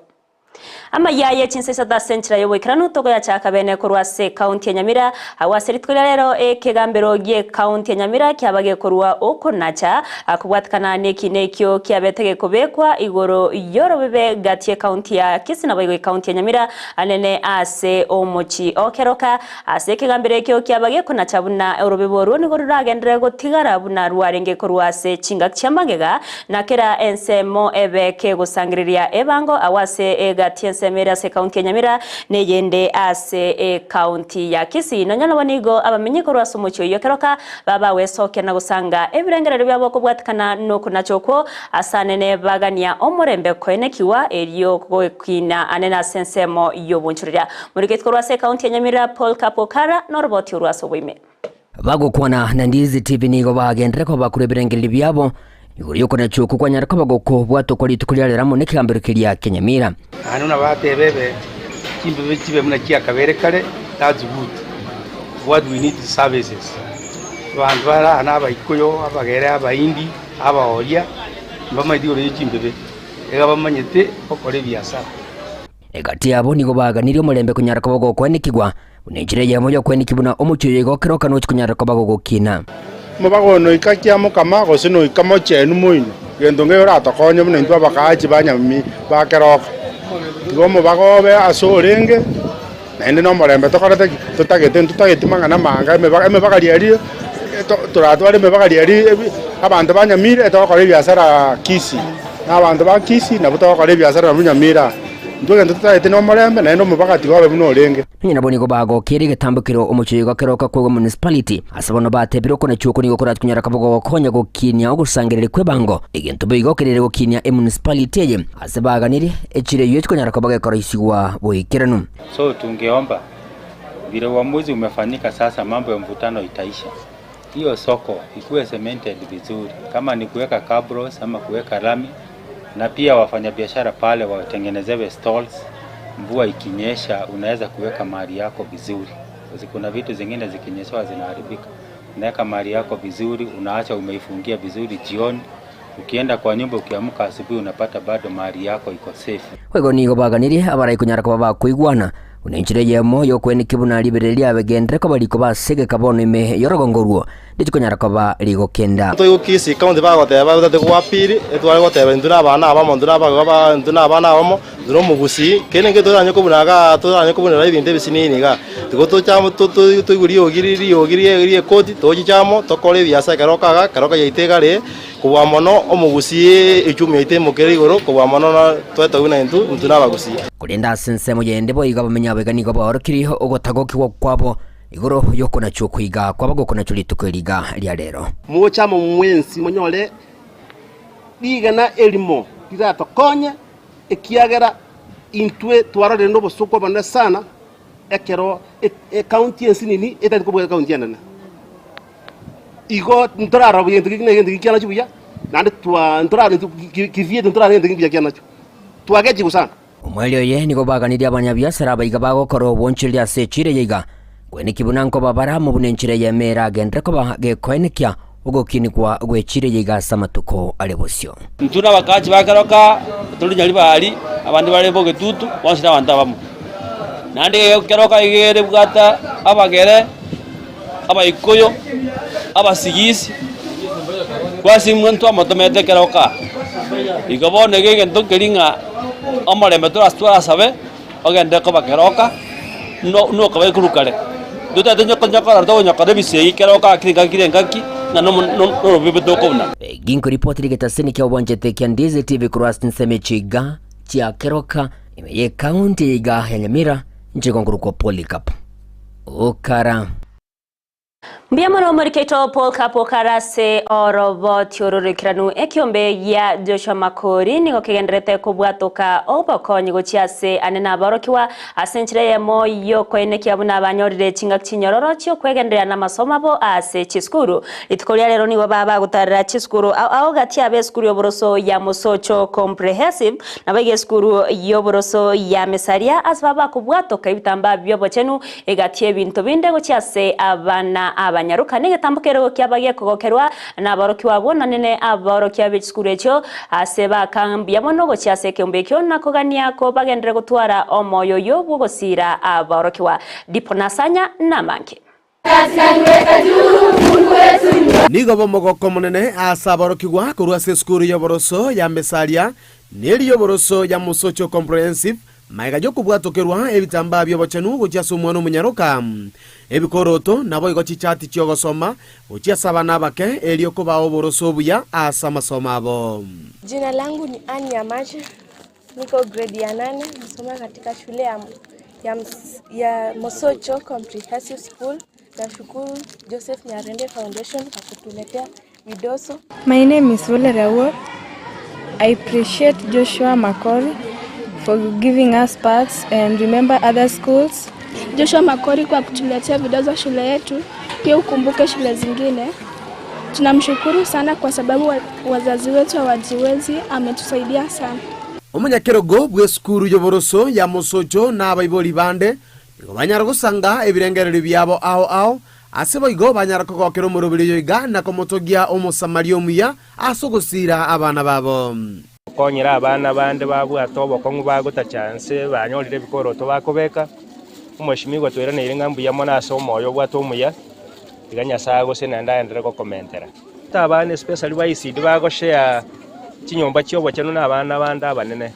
Amayia aye chinsa isato ase enchera y'oboikeranu togoyachaka bene korwa ase ekaunti ya Nyamira agwo ase rituko ria rero ekegambero gi'ekaunti ya Nyamira kiaba gekorwa okonacha kobwatekana nekiina ekio kiabete gekobekwa igoro y'orobebe gati y'ekaunti ya Kisii naboigo ekaunti ya Nyamira anene ase omochie o Keroka Ase ekegambero ekio kiaba gekonacha buna orobebe orwo nigo roragenderere gotigara buna rwarenge korwa ase chingaki chia magega, na kera ensemo ebe kegosangereria ebango agwo ase. gati ensemo ere ase ekaunti ya Nyamira na eyende ase ekaunti ya Kisii. Nonya nabo nigo abamenyi korwa ase omochie oyio Keroka babagwesokia na gosanga ebirengererio biabo kobwatikana nokonacha okwo ase anene bagania omorembe koenekiwa erio gokina anene ase ensemo y'obonchoreria. Moriketi korwa ase ekaunti ya Nyamira Paul Kapokara noroboti orwo ase oboime. Bagokwana na Ndizi TV nigo bagenderere koba bakure ebirengererio biabo igoro y'okonacha okwo kwanyare koba gokobwatwa rituko ria rero amo nekegambero keria kia Nyamira. Naende buna bateba ebe chimbibe chibe buna chiakabere kare, that's good. What we need is services. Abanto bare aa na Abaikuyu, Abagere, Abaindi, Abaoria, mbamaeti igoro ye chimbibe, iga bamanyete gokora ebiasara. Egati yabo nigo baganirie omorembe konyara koba gokoenekigwa, buna enchera eyemo y'okoenekia buna omochie oyo iga okeroka nochie konyara koba gogokina. Mobaga onoika kia mokama, gose noika mochenu moino, gento nkeiyo oratokonye buna intwe abakaachi ba nyamimi ba keroka. Tiga omobaga obe ase orenge, naende nomorembe tokorete ki? Totagete, ntotageti mang'ana amange, emebaga emebaga riaria toratware emebaga riaria abanto ba Nyamira etogokora ebiasara Kisii. Na abanto ba Kisii nabwo togokora ebiasara nabwo Nyamira. Intwe egento totagete nomorembe, naende omobaka tiga obe buna orenge. Nonya nabo nigo bagokirie egetambo keria omochie oyo gokeroka kwegwa municipality, ase bono batebire okonachwa okwo nigo korachie konyora koba gogokonya gokinia ogosangereria kw'ebango, egento boigo kerere gokinia emunicipality eye ase baganirie echiro eyio chikonyara koba gekoroisigwa boikeranu. So tungeomba vile uamuzi umefanyika sasa mambo ya mvutano itaisha. Hiyo soko ikuwe cemented vizuri, kama ni kuweka cabros ama kuweka lami, na pia wafanyabiashara pale watengenezewe stalls. Mvua ikinyesha unaweza kuweka mali yako vizuri, kuna vitu zingine zikinyeshewa zinaharibika. Unaweka mali yako vizuri, unaacha umeifungia vizuri jioni, ukienda kwa nyumba, ukiamka asubuhi unapata bado mali yako iko safe. Boigo nigo baganirie abarai konyara koba bakoigwana, buna enchera eyemo y'okoenekia buna riberera riabegenderere koba rikoba ase egeka bono ime y'orogongo orwo ndichikonyara koba rigokenda. Toigwe Kisii County bagoteba otagete goappeal, etware goteba intwe na abana abamo, intwe na abagaka intwe na abana abamo, intwe na omogusii, kende nkeri toranye kobuna igaa toranye kobunera ebinto ebisinini igaa. Tigo tochamo toigwe riogi riogi ria ekoti, tochiche amo tokore ebiasara ekero okaga, ekero okayaita egare, Kobua mono omogusii echumi yaito emokere igoro, kobua mono na twetogwe na intwe, intwe nabagusii. Korende ase ensemo yende boigo abamenyi abaiga nigo baorokirie ogotagokigwa kwabo igoro y'okonachwa okoiga kwabo gokonachwa rituko eri iga ria rero. Moche amo mwensi monyore rigena erimo riratokonye, ekiagera intwe twarorire nobosooku obonene sana ekero ecounty ensinini etari kobua ecounty enene. Igo ntorarora buya egento geke na egento geke kianachwe buya, naende twa ntorarora kiviete ntorarora egento buya kianachwe. Twagechigwa sana. Omoerio oye nigo baganirie abanyabiasara abaiga bagokora obonchoreri ase echiro eye iga, Koenekia buna nkoba bare amo buna enchera eyemo eragenderere koba gekoenekia ogokinigwa gw'echiro eye iga ase amatuko are bosio. Intwe nabakachi ba keroka tore Nyaribari, abande bare Bogetutu, bonsi nabanto abamo. Naende keroka iga erebwate abagere, Abaikuyu, Abasigisi, bwasi ntwamotomete keroka. Igo bono iga egento nkeria ng'a omorembe torasabe ogende koba keroka, buna okaba korwa kare. Totagete onye konyokora tokonyokora ebisegi keroka kera engaki kera engaki ng'a norobebe tokobuna. Ginkoripoti rigetasini kia obwanchete kia Ndizi TV korwa ase chinsemo echi iga chia Keroka, ime ye ekaunti eye iga ya Nyamira, inche igo nkorokwa Polycarp. Okara. Mbuya mono omorikeito Paul Kapo Okara ase oroboti ororoikeranu ekiombe gia Joshua Makori nigo kegendererete kobwatoka obokonyi gochia ase anene aborokigwa ase enchera eyemo y'okoenekia buna banyorire chingaki chinyororo chi'okwegendereria namasomo abo ase chisukuru. Rituko ria rero nigo babagotarera chisukuru ao ao gati abe esukuru y'oboroso ya Mosocho Comprehensive Naboigo esukuru y'oboroso ya Mesaria ase babakobwatoka ebitambaa bi'obochenu egati y'ebinto binde gochia ase abana abanyaroka, na egetambo kerogo kiaba gekogokerwa naborokigwa abwo, na nene aborokia be chisukuru echio ase baaka mbuya mono gochia ase ekeombe ekio, na kogania kobagenderere gotwara omoyo oyio bw'ogosiira aborokigwa. Dipo nasanya namange. Nigo b'omogoko omonene ase aborokigwa korwa ase esukuru y'oboroso ya Mesaria, na eria y'oboroso ya Mosocho Comprehensive, magega y'okobwatokerwa ebitambaa bi'obochenu gochia ase omwana omonyaroka, ebikoroto, naboigo chichati chi'ogosoma gochia ase abana abake, erio kobaa oboroso obuya ase amasomo abo. Jina langu ni Ann Nyamache. Niko grade ya nane, nasoma katika shule ya, ya, ya Mosocho Comprehensive School. Nashukuru Joseph Nyarende Foundation kwa kutuletea vidoso. My name is Wole Rawo. I appreciate Joshua Makori for giving us parts and remember other schools. Joshua Makori kwa kutuletea vidozo shule yetu, pia ukumbuke shule zingine. Tunamshukuru sana kwa sababu wazazi wetu hawajiwezi, ametusaidia sana. Omonyakerogo bw'esukuru y'oboroso ya Mosocho na abaibori bande nigo banyara gosanga ebirengererio biabo ao ao ase boigo banyara kogokera omoroberi oyo iga na komotogia Omosamaria omuya ase ogosiira abana babo. Okonyire abana bande babwate obokong'u bagotacha nse banyorire ebikoroto bakobeka. Omweshimiwa tweraneire ng'a mbuya mono ase omoyo obwate omuya, tiga Nyasae agose naende aenderere gokomentera. Abana especially ba ECD bagoshare chinyomba chi'obochenu na abana bande abanene.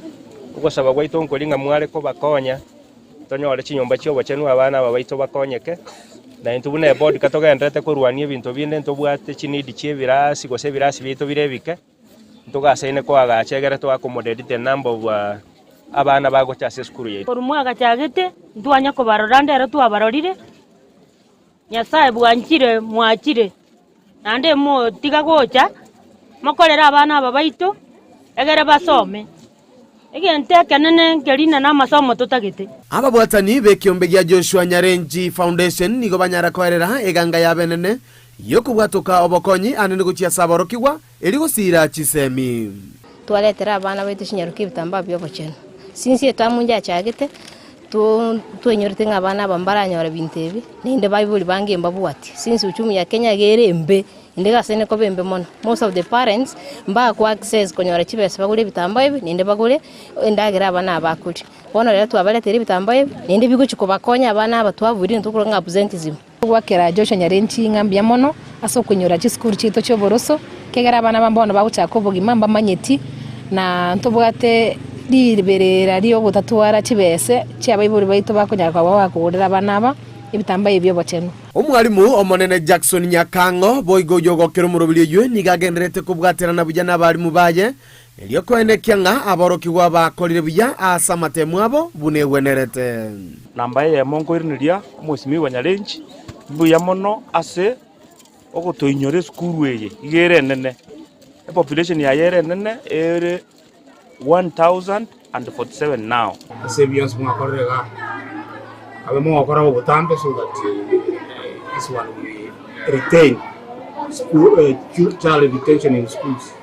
Ogosaba gwaito nkori ng'a mware kobakonya tonyore chinyomba chi'obochenu abana aba baito bakonyeke. Na intwe buna eboard ka togendererete korwania ebinto binde ntobwate chineed chi'ebirasi gose ebirasi biaito bire ebike, ntogasaine koagacha egere to accommodate the number of abana bagocha ase esukuru yaito. Korwa mwagachagete, ntwanya kobarora ndero twabarorire, Nyasae bwanchire mwachire, naende motiga gocha, mokorere abana aba baito, egere basome. Egento ekenene nkerina namasomo totagete. Ababwatani b'ekiombe gia Joshua Nyarenchi Foundation nigo banyara koerera eganga yabo enene y'okobwatoka obokonyi anene gochia ase aborokigwa erio gosiira chisemi. Twaretera abana baito chinyaroka ebitambaa bi'obochenu. Since etamu njachagete, twenyorete ng'a abana aba mbaranyore binto ebi, naende baibori bange mbabwati. Since uchumi ya Kenya iga ere embe, ende egasi eye nekoba embe mono. Most of the parents, mbakwa access konyora chibesa bagore ebitambaa ebi, naende bagore endagera abana aba bakoria. Bono rero twabareteire ebitambaa ebi, naende bigochia kobakonya abana aba twabuire intwe korwa ng'a absenteeism. Goakera Joshua Nyarenchi ng'a mbuya mono ase okonyora chisukuru chiaito chi'oboroso, ekiagera abana ba bono bagochaka obogima mbamanyeti, na ntobwate riberera ri'ogotatwara chibese chi'abaibori baito bakonyara koba bakogorera abana aba ebitambaa ebi bi'obochenu. Omwalimu omonene Jackson Nyakang'o boigo oyio ogokera omoroberi oyio nigo agendererete kobwaterana buya nabarimu baye erio koenekia ng'a aborokigwa bakorire buya ase amatemu abo buna egwenerete. Namba eyemo nkoiraneria omwesimigwa Nyarenchi mbuya mono ase ogotoinyora esukuru eye iga ere enene, epopulation yaye ere enene ere 1047 now. Ase ebi bionsi mwakorire igaa, kabe mogokora bobotambe so that this one we retain school, child retention in schools.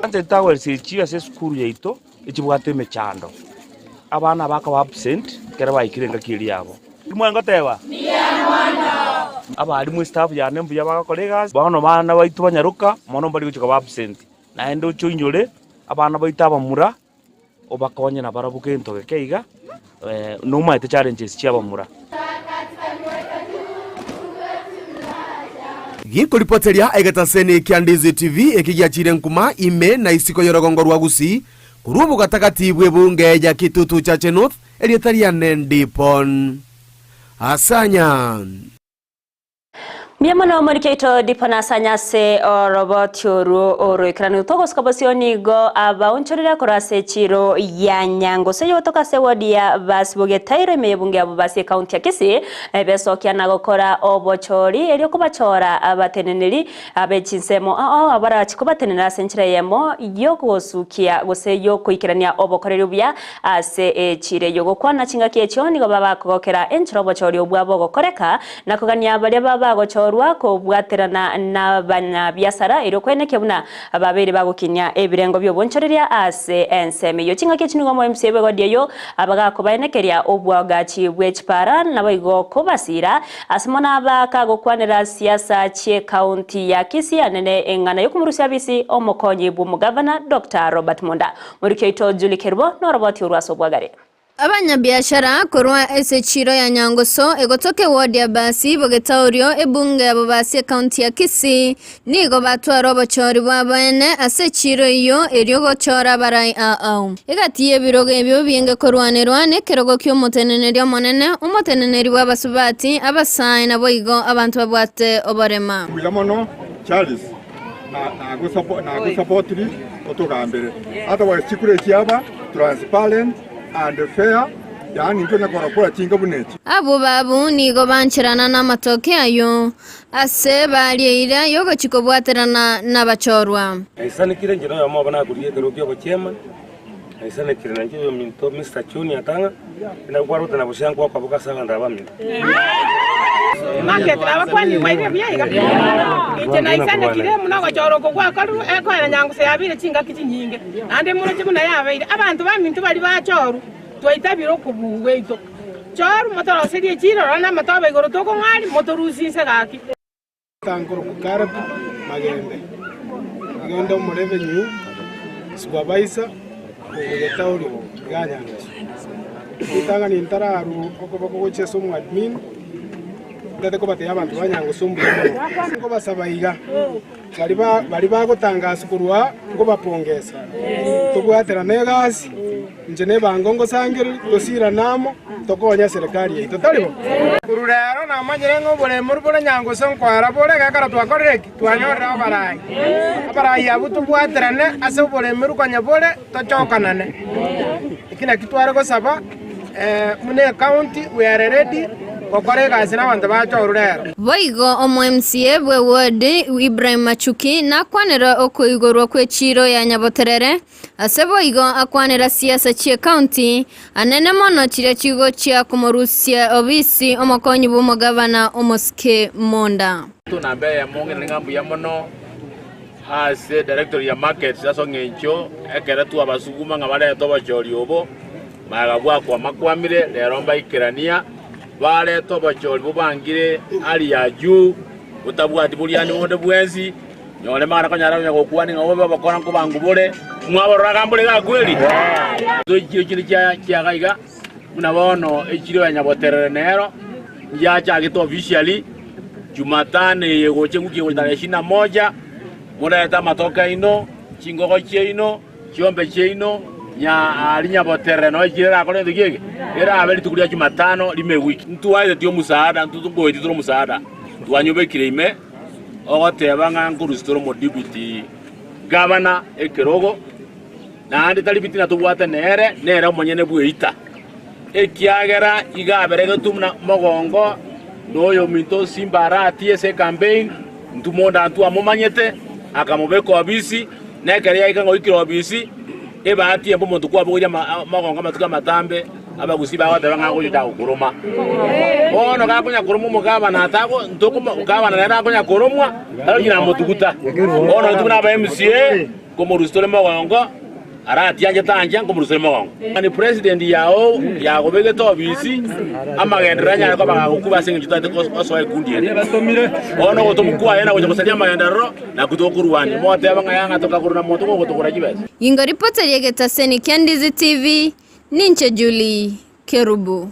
Anche towels echi ase esukuru yaito echibwate emechando, abana bakaba absent ekero baikire engaki eria yabo. Mwaye ngoteba? Abalimu estaff yane mbuya bagokora egasi, bono bana baito banyaroka mono mbari gochia koba absent. Naende oche oinyore abana baito abamura, obakonye nabarabwo gento geke iga, nomaete challenges chia abamura. Gikoripoteria egetaseni kia Ndizi TV eki giachire nkuma ime na isiko y'orogongo rwa Gusii korwa obogatagati bw'ebunge ya Kitutu Chache North erieta riane Ndipon Asanya. Mbuya mono omoriki oito Dipon Asanya ase oroboti orwo oroikeranu. Togosuka bosio nigo abaonchorire korwa ase echiro ya Nyangoso eyogotoka ase eward ya Basiboge Tairo ime y'ebunge ya Bobasi ekaunti ya Kisii besokia na gokora obochori erio kobachora abateneneri abe chinsemo ao abarachie kobatenenera ase enchera eyemo y'ogosukia gose y'okoikerania obokoreri obuya ase echiro eyio. Gokwana chingaki echio nigo babakogokera enchera obochori obwo bogokoreka na kogania baria babagochorwa kobwaterana nabanyabiasara erio koenekia buna babeire bagokinia ebirengo bi'obonchoreria ase ensemo eyio. Chingaki echi nigo omoMCA bw'egodi eyio abagakobaenekeria obwagachi bwe chipara naboigo kobasiira ase mono abakagokwanera siasa chi'ecounty ya Kisii anene eng'ana y'okomorusia abisi omokonyi bw'omogavana Doctor Robert Monda. Moriki oito Julie Kerubo noroboti orwo ase obwagare. Abanyabiashara korwa ase echiiro ya Nyangoso egotoka eward ya Basi bogetaorio ebunge ya Bobasi ecounty ya Kisii nigo batwara obochori bw'abaene ase echiiro eyio erio gochora abarai ao. Egati y'ebirogo ebio bienge korwanerwa nekerogo ki'omoteneneri omonene, omoteneneri bw'abasubati, abasae naboigo abanto babwate oborema. Mbuya mono Charles na nagosapotiri otogambere otherwise chikura echi aba. transparent and fair, yaani ntonya korora kura chinka buna echi. Abwo babu nigo bancherana namatoke ayio, ase baria eira y'ogochia kobwaterana nabachorwa. Naisanekire inche noyomo obo nakorigia ekerogo ki'obochairman, naisanekire nainche oyominto Mister Junior Atang'a, buna kwarotana bosia nkwakoboka ase abanto abamino. Market nabakwanire bwairire buya iga. Inche naisanekire buna ogochora oko gwakorirwe, ekoera nyangusa yabeire chingaki chinyinge, naende moroche buna yabeire. Abanto baminto baria bachorwa, twaitabire okobua gwaito. Chorwa motoroserie chiroro na amatobe igoro tokong'aria, motorusie inse gaki. Tankoro Caleb Magembe, nigo inde omorevenue supervisor o Bogetaorio iga Nyangusu. Ritang'ani ntararwa okoboko gochia ase omoadmin, ntete kobatebia abanto ba Nyangusu mbuya mono. Nkobasaba iga, baria ba baria bagotangasa korwa aa nkobapongesa, tobwaterane egasi, Inche nebango ngosangererie, tosirane amo, tokonye eserekari yaito, tari bo? Korwa rero namanyire ng'a oboremu bore nyangusu nkoera bore, gekero twakorire ki? Twanyorire abarai. Abarai abwo tobwaterane ase oboremu konya bore, tochokanane. Eki nakio tware gosaba, buna ecounty we are ready gokora egasi na abanto bachorwe rero. Boigo omo-MCA bw'eward Ibrahim Machuki nakwanera okoigorwa kw'echiiro ya Nyaboterere Ase boigo akwanera siasa chi'ecounty anene mono chiria chigochia komorusia obisi omokonyi bw'omogavana omosike Monda. Namba eyemo ng'ina ng'a mbuya mono ase directory ya markets ase eng'encho ekero twabasuguma ng'a barete obochori obo magega bwakwama kwamire rero mbaikerania barete obochori bobangire hali ya juu botabwati boriani bonde bwensi. Nyore mara konyara onye gokwania ng'a obe obokora nkobangu bore, mwaborora iga mbore gakweri. Echiro chinde chia chiaga iga, buna bono echiro ya Nyaboterere nero yachagete officially Jumatano eye egocha ewiki egocha tarehe ishirini na moja, morete amatoke aino, chingogo chiaino, chiombe chiaino, nya aria Nyaboterere noo echiro erakore gento ki eke? Erabe rituko ria Jumatano rimo ewiki. Ntwaeteti omusaada, ntwe nkoetie tore omusaada, twanyobekire ime. Ogoteba ng'a nkorusia tore omodipiti gavana ekerogo, naende tari bitina tobwate nere, nere omonyene bw'eita, ekiagera iga aberegetwe buna mogongo noyominto Simba Arati ase ecampaign, intwe monda ntwamomanyete, akamobeka obisi, na ekero yaika ng'a oikire obisi, ebahati embe omonto kwabogoria mogongo amatuko amatambe, Abagusii bagoteba ng'a agocha gokoroma. Bono gakonya koroma omogabana atago ntokoma gavana nere akonya koromwa tarochi namotuguta. Bono intwe buna aba MCA nkomorusia tore mogongo aratianche tancha nkomorusia tore mogongo. Yaani president yao yagobegete obisi amagenderero anyare koba gagokuba ase eng'encho totagete gosoa ekundi ende. Bono ogotomwa kwaye na gocha gosaria amagenderero nakwo tokorwania. Mogoteba ng'a yang'a tokagorwa na monto gogotogora chibesa. Ingo ripota ri'egetaseni kia Ndizi TV, Ninche Julie Kerubo.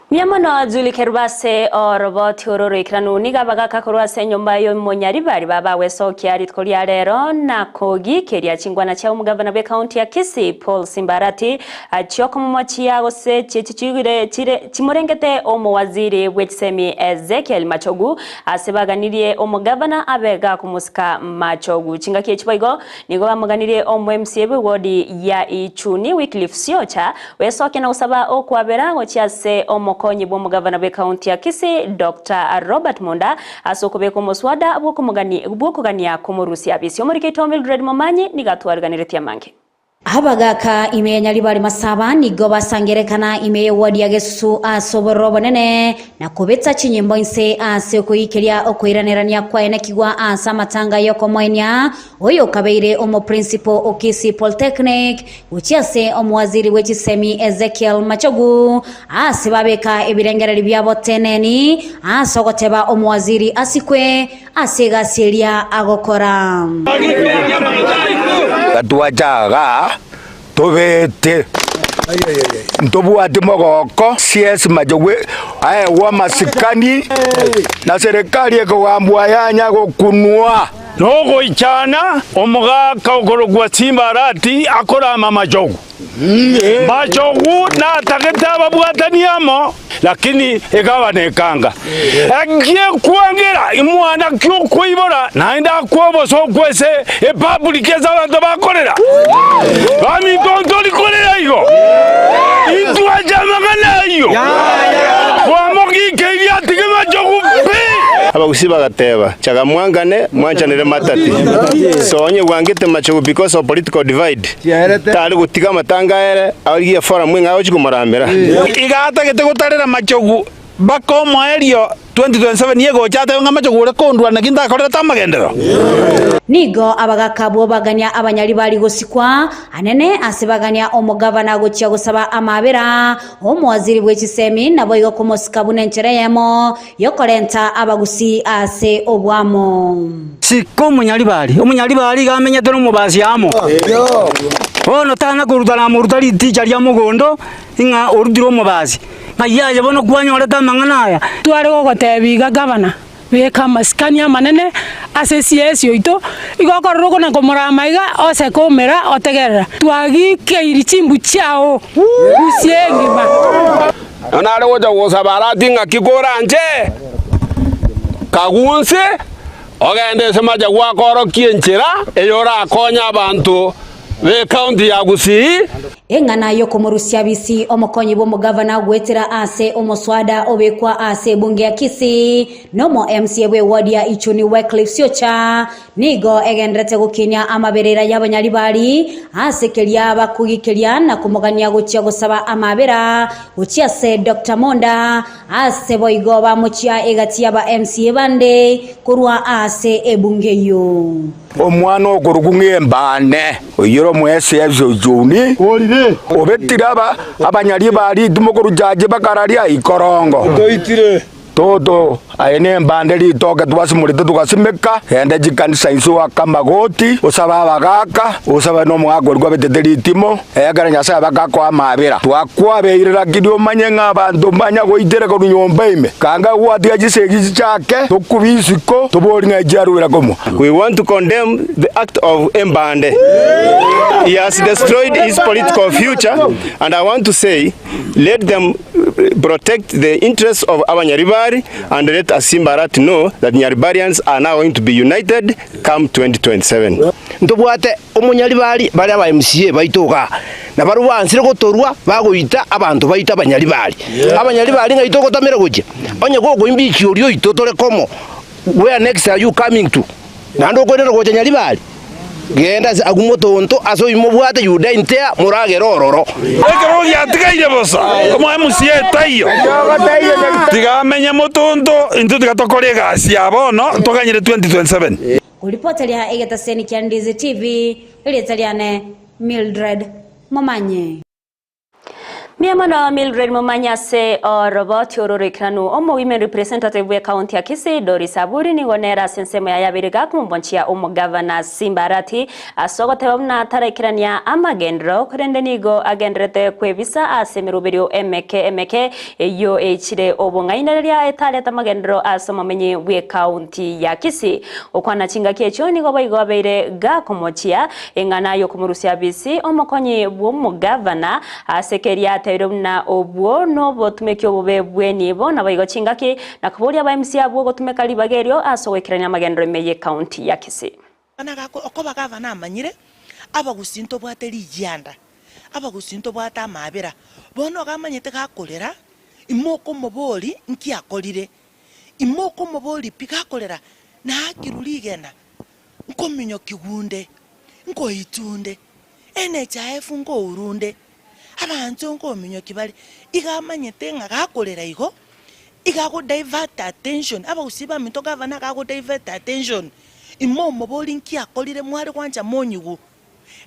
Mbuya mono Julie Kerubo ase oroboti oro oroikeranu. Nigo abagaka korwa ase enyomba y'omonyaribari babagwesokia rituko ria rero na kogikeria chingwana chia omogavana bw'ecounty ya Kisii Paul Simba Arati chiokomomochia gose chichi chire chire chimorengete omowaziri bw'echisemi Ezekiel Machogu ase baganirie omogavana abe gakomosika Machogu. Chingaki echi boigo Nigo bamoganirie omo-MCA bw'ewodi ya Ichuni Wycliffe Siocha wesokia na gosaba okwabera gochia ase omokonyi bw'omogavana bw'ekaunti ya Kisii Doctor Robert Monda ase okobeka omoswada bw'okogania komorusia abisi. Omoriki oito Mildred Momanyi nigo atwariganeretie amange. Abagaaka ime ya Nyaribari Masaba nigo basangerekana ime y'ewodi ya Gesusu ase obororo obonene na kobeta chinyimbo inse ase okoikeria okoiranerania kwaenekigwa ase amatanga y'okomoenia oyo okabeire omoprincipo o Kisii Polytechnic gochia ase omowaziri bwe chisemi Ezekiel Machogu ase babeka ebirengererio biabo teneni ase ogoteba omowaziri asikwe ase egasi eria agokora. Twacha igaa tobete ntobwati mogoko CS Machogwe aegwe amasikani na serikali ekogambwa yanya gokunwa. Nogoichana omogaka okorokwa Simbarati akorama amachogu. Machogu natagete ababwatani amo, lakini ekaba nekanga. Eki'ekwangera imwana ki okoibora naende akwe obosooku ase epublic ase abanto bakorera. Baminto ntori korera igo. Intwanche amang'ana ayio. Twamogikeirie atige machogu pi. Abagusii bagateba, Chaga mwangane, mwanchanere matati. So onye gwangete machogu because of political divide, tari gotiga amatanga aere, arigie eforum eng'ao agochia komoramera. Iga atagete gotarera machogu mpaka omoerio 2027 egocha atebe ng'a machogu ore kondua naki ntakorerete amagenderero. Nigo abagaaka abwo bagania abanyaribari gosikwa anene ase bagania omogavana gochia gosaba amaabera omowaziri bwe chisemi naboigo komosika buna enchera eyemo y'okorenta abagusii ase obwamo. Sika omonyaribari, omonyaribari iga amenyete nomobasi amo. Bono tana koruta namoruta riticha ria mogondo, ng'a orutire omobasi. Ng'ai aye bono kwanyorete amang'ana aya? Tware gogotebia iga gavana, beka amasikani amanene ase esiesi oito, igo okorora okona komorama iga, ose komera otegerera. Twagikeiri chimbu chiao gusia engima. Na nare gocha gosaba arati ng'aki koranche, kagunse, ogende ase macha gwakorokia enchera eye orakonye abanto b'ecounty ya Gusii. Eng'ana y'okomorusia bisi omokonyi bw'omogavana goetera ase omoswada obekwa ase ebunge ya Kisii na omo MCA bw'eward ya Ichuni Wycliffe Siocha nigo egendererete gokinia amaberera y'abanyaribari ase keria bakogikeria na komogania gochia gosaba amabera gochia ase Doctor Monda ase boigo bamochia egati y'aba MCA bande korwa ase ebunge eyio. Omwana okorokwa ng'embane, oyio ore omoeseasi o Juni, obetire abanyariba ritimo korwa chache bakararia ikorongo. Toto, aye nembande ritoke twasimorete togasimeka, genda chikanisa inse oake amagoti, osabe abagaaka, osabe nomogaka oria kwabetete ritimo, ekero Nyasae bakakoa amabera. Twakwabeire lakini omanye ng'a abanto mbanya goitera korwa nyomba ime, kanga gwatiga chisegi chichake, tokube isiko, tobori ng'a echiarwera komwa. We want to condemn the act of Embande. He has destroyed his political future and I want to say let them protect the interests of our Nyaribari and let Asimba Arati know that Nyaribarians are now going to be united come 2027. Ntobwate omonyaribari bare aba MCA baito igaa, na barabwo bansire gotorwa bagoita abanto baito abanyaribari. Abanyaribari ng'ai togotamera gochia? Onye gokoimbichia oria oito tore komo, where next are you coming to? Naende okoirana gocha Nyaribari? Genda ase agwo motonto ase oyio mobwate Yuda intea moragere ororo. Ekero giatigaire bosa, omo MCA taiyo, tiga amenye motonto, intwe tiga tokore egasi ya bono toganyere 2027. Koripoteria egetaseni kia Ndizi TV, erieta riane Mildred Momanyi. Mbuya mono Mildred Momanyi ase oroboti oro roikeranu. Omo Women Representative bwe county ya Kisii Doris Aburi nigo nere ase ensemo yaye abeire gakomomonchia omogavana Simba Arati ase ogoteba buna taraikerania amagenderero korende nigo agendererete kwebisa ase emeroberio emeke emeke eyio eichire obong'ainereria etarete amagenderero ase omomenyi bwe county ya Kisii. Gokwana chingaki echio nigo boigo abeire gakomochia Eng'ana y'okomorusia bisi omokonyi bw'omogavana ase keria atebirie buna obwo nobotumeki obobe bw'enibo, naboigo chingaki na koboria aba MC abwo gotumeka ribaga erio ase ogoikerania amagenderero ime y'ecounty ya Kisii. Okoba gavana amanyire, abagusii ntobwate rigianda, abagusii ntobwate amaabera. Bono iga amanyete gakorera, imokomobori nki akorire, imokomobori pi gakorera, naakirwe rigena. Nkominyokigwa-nde, nkoitwa-nde, NHIF nkourwa-nde, abanto nkominyokia bare, iga amanyete ng'a gakorera igo, iga ago divert attention, abagusii baminto gavana iga ago divert attention, imomoborie nki akorire mware gwancha monyigwe.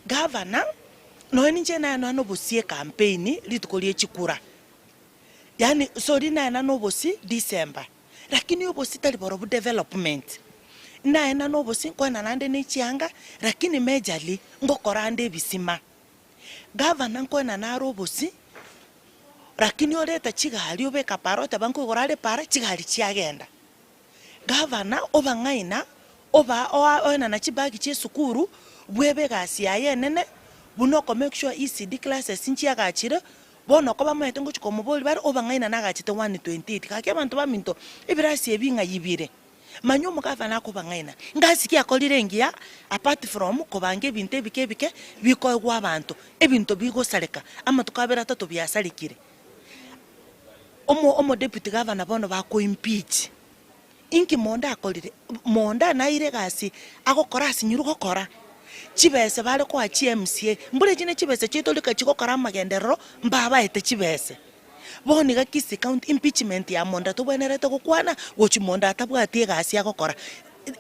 Gavana, nonye ninche naye nonya na obosie ecampaign rituko rie chikura, yaani sorry naye na obosie December. Lakini obosie tari borobwo development. Naenda nobosie nkoenda naende ne chianga lakini majorly ngokora ande ebisima. Gavana nkoenda nare obosie lakini oreta chigari obeka para oteba nkoigora are para chigari chiagenda. Gavana obang'aina. Oba oa oenana chibag chia esukuru, bwebe egasi yaye enene, buna oko make sure ECD classes nchiagachire, bono oko bamaete ngochia komoboria bare obang'aina nagachete 128 gaki abanto baminto ebirasi ebi ng'ai bire. Manya omogavana akobang'aina, ngasi ki akorire engiya apart from kobanga ebinto ebike ebike bikoegwa abanto, ebinto bigosareka amatuko abere atato biasarekire. Omo omodeputy gavana bono bako impeach. Inki monda akorire? Monda naire egasi agokora asinyirwe gokora. Chibese bare koa chi MCA, mbura echi ne chibese chiaito rika chigokora amagenderero, mbabaete chibese. Bono iga Kisii County impeachment ya monda tobwenerete gokwana, gochi monda atabwati egasi agokora.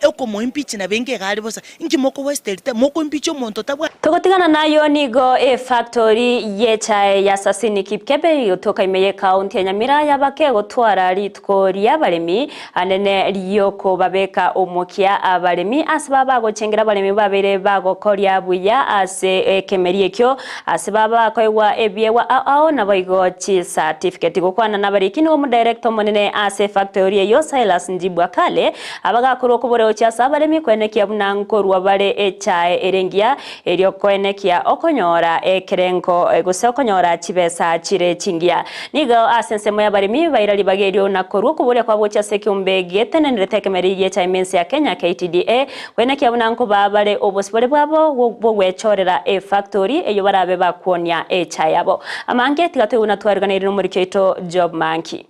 Okomo impeach nabo enga iga are bosa, inki moko waste time, moko impeach omonto otabwati. Togotigana nayo nigo efactori y'echae ya Sasini Kipkebe egotoka ime y'ekaunti ya Nyamira yabake gotwara rituko ri'abaremi anene ri'okobabeka omokia abaremi ase baba bagochengera abaremi babeire bagokoria buya ase ekemeri ekio ase baba bakoegwa ebiegwa ao ao naboigo chicertificate. Gokwana nabariki nigo omodirector omonene ase efactori eyio Silas Njibwa Kale Abagakorwa okoboreochia ase abaremi koenekia buna nkorua bare echae ere engiya, erio koenekia okonyora ekerengo gose okonyora chibesa chire chingiya. Nigo ase ensemo y'abaremi baira ribaga erio na korua okoboria kwabo gochia ase ekeombe getenenerete ekemeri gi'echae mense ya Kenya, KTDA, koenekia buna nkobaa bare obosibore bwabo bw'ogwechorera efactori eyio barabe bakwonia echae yabo. Amange tiga toigwe buna twariganeirie nomoriki oito Job Manki.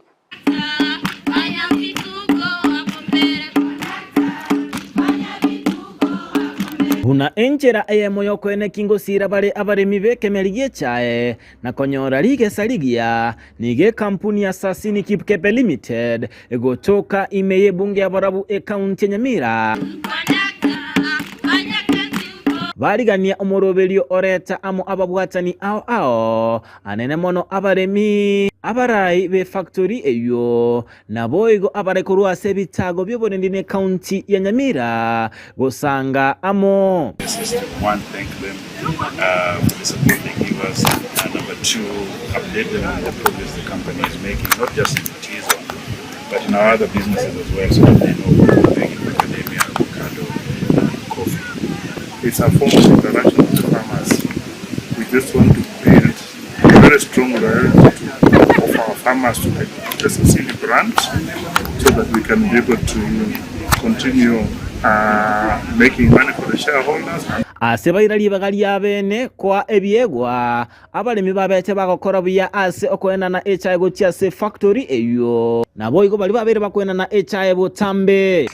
Buna enchera eyemo y'okoenekia ngosiira bare abaremi b'ekemeri gi'echae na konyora rigesa rigiya, nigo ekampuni ya Sasini Kipkepe Limited egotoka ime y'ebunge ya Borabu ekaunti ya Nyamira. Barigania omoroberio oreta amo ababwatani ao ao Anene mono abaremi, abarai b'efactori eyio, naboigo abare korwa ase ebitago bi'oborendi n'ecounty ya Nyamira gosanga amo. One, thank them uh, for the support they give us. And number two, update them on the progress the company is making, not just in the tea zone, but in our other businesses as well, so that they know what we're doing in macadamia, avocado, and coffee. It's a form of interaction with the farmers. We just want to build a very strong loyalty to, of our farmers to the, the Sasini brand so that we can be able to continue uh, making money for the shareholders. Ase baira ribaga ri'abeene koa ebiegwa, abaremi babete bagokora buya ase okoenana echae gochia ase efactori eyio. Naboigo baria babeire bakoenana echae botambe.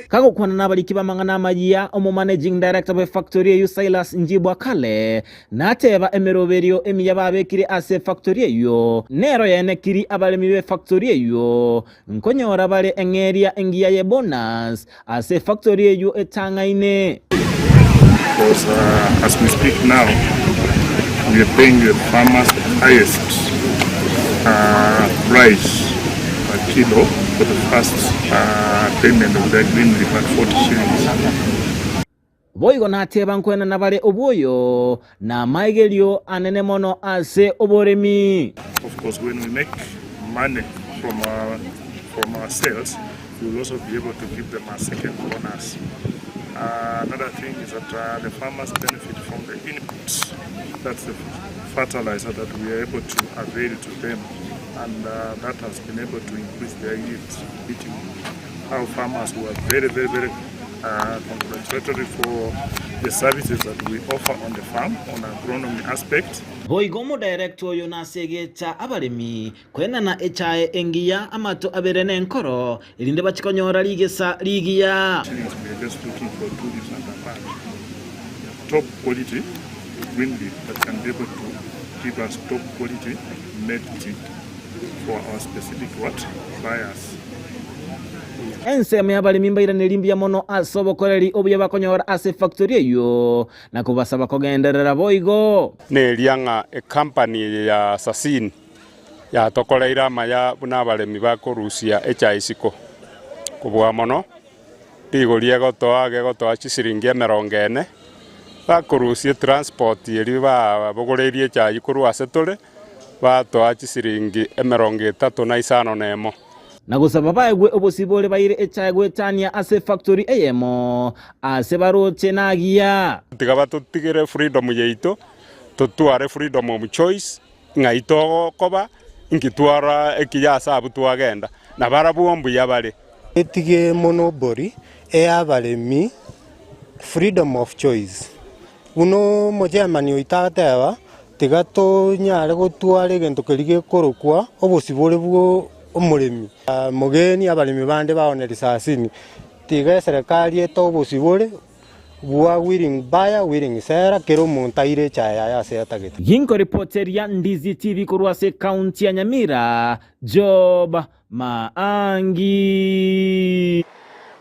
Kagokwana nabariki b'amang'ana amayia, omomanaging director bw'efactory eyio Silas Njibwa Kale nateba emeroberio emiya babekire ase efactory eyio nero yaenekiri abaremi b'efactory eyio nkonyora bare eng'eria engiya ye bonus ase efactory eyio etang'aine. Because uh, as we speak now, we are paying the farmers the highest uh, price per kilo for the first uh, payment of their green leaf at 40 shillings. Boigo nateba nkwenana bare obwoyo na amaigerio anene mono ase oboremi. Of course, when we make money from our, from our sales, we will also be able to give them a second bonus. Uh, another thing is that uh, the farmers benefit from the inputs, that's the fertilizer that we are able to avail to them, and uh, that has been able to increase their yields. Meeting our farmers who are very, very, very uh, congratulatory for the services that we offer on the farm on agronomy aspect. Boigo omodirector oyo nasegeta abaremi Koenana echae engiya amato abere nenkoro, erinde bachie konyora rigesa rigiya. Shillings we are just looking for two leaves and a part top quality green leaf that can be able to give us top quality made tea for our specific what buyers. Ensemo y'abaremi mbairanerie mbuya mono ase obokoreri obuya bakonyora ase efactory eyio, na kobasaba kogenderera boigo. Neria ng'a ecompany eye ya Sasini yatokoreire amaya buna abaremi bakorusia echae isiko. Kobua mono, rigori egotoa gegotoa chisiringi emerongo ene, bakorusia etransport eria babogoreirie echae korwa ase tore, batoa chisiringi emerongo etato na isano na emo. Na gosaba baegwe obosibore baire echae goetania ase efactori eyemo ase baroche nagiya. Tiga batotigere freedom yaito, totware freedom of choice, ng'ai togokoba, inki twara ekiya ase abwo twagenda, na barabwo mbuya bare. Etige monopoly eyabaremi freedom of choice. Buna omochairman oito agateba, tiga tonyare gotwara egento keria gekorokwa obosibore bwa omoremi. Mogeni abaremi bande baone risasini, tiga eserekari ete obosibore bwa willing buyer, willing seller, kera omonto aire echae yaye ase atagete. Ginkoripoteria Ndizi TV korwa ase ekaunti ya Nyamira, Job Maangi.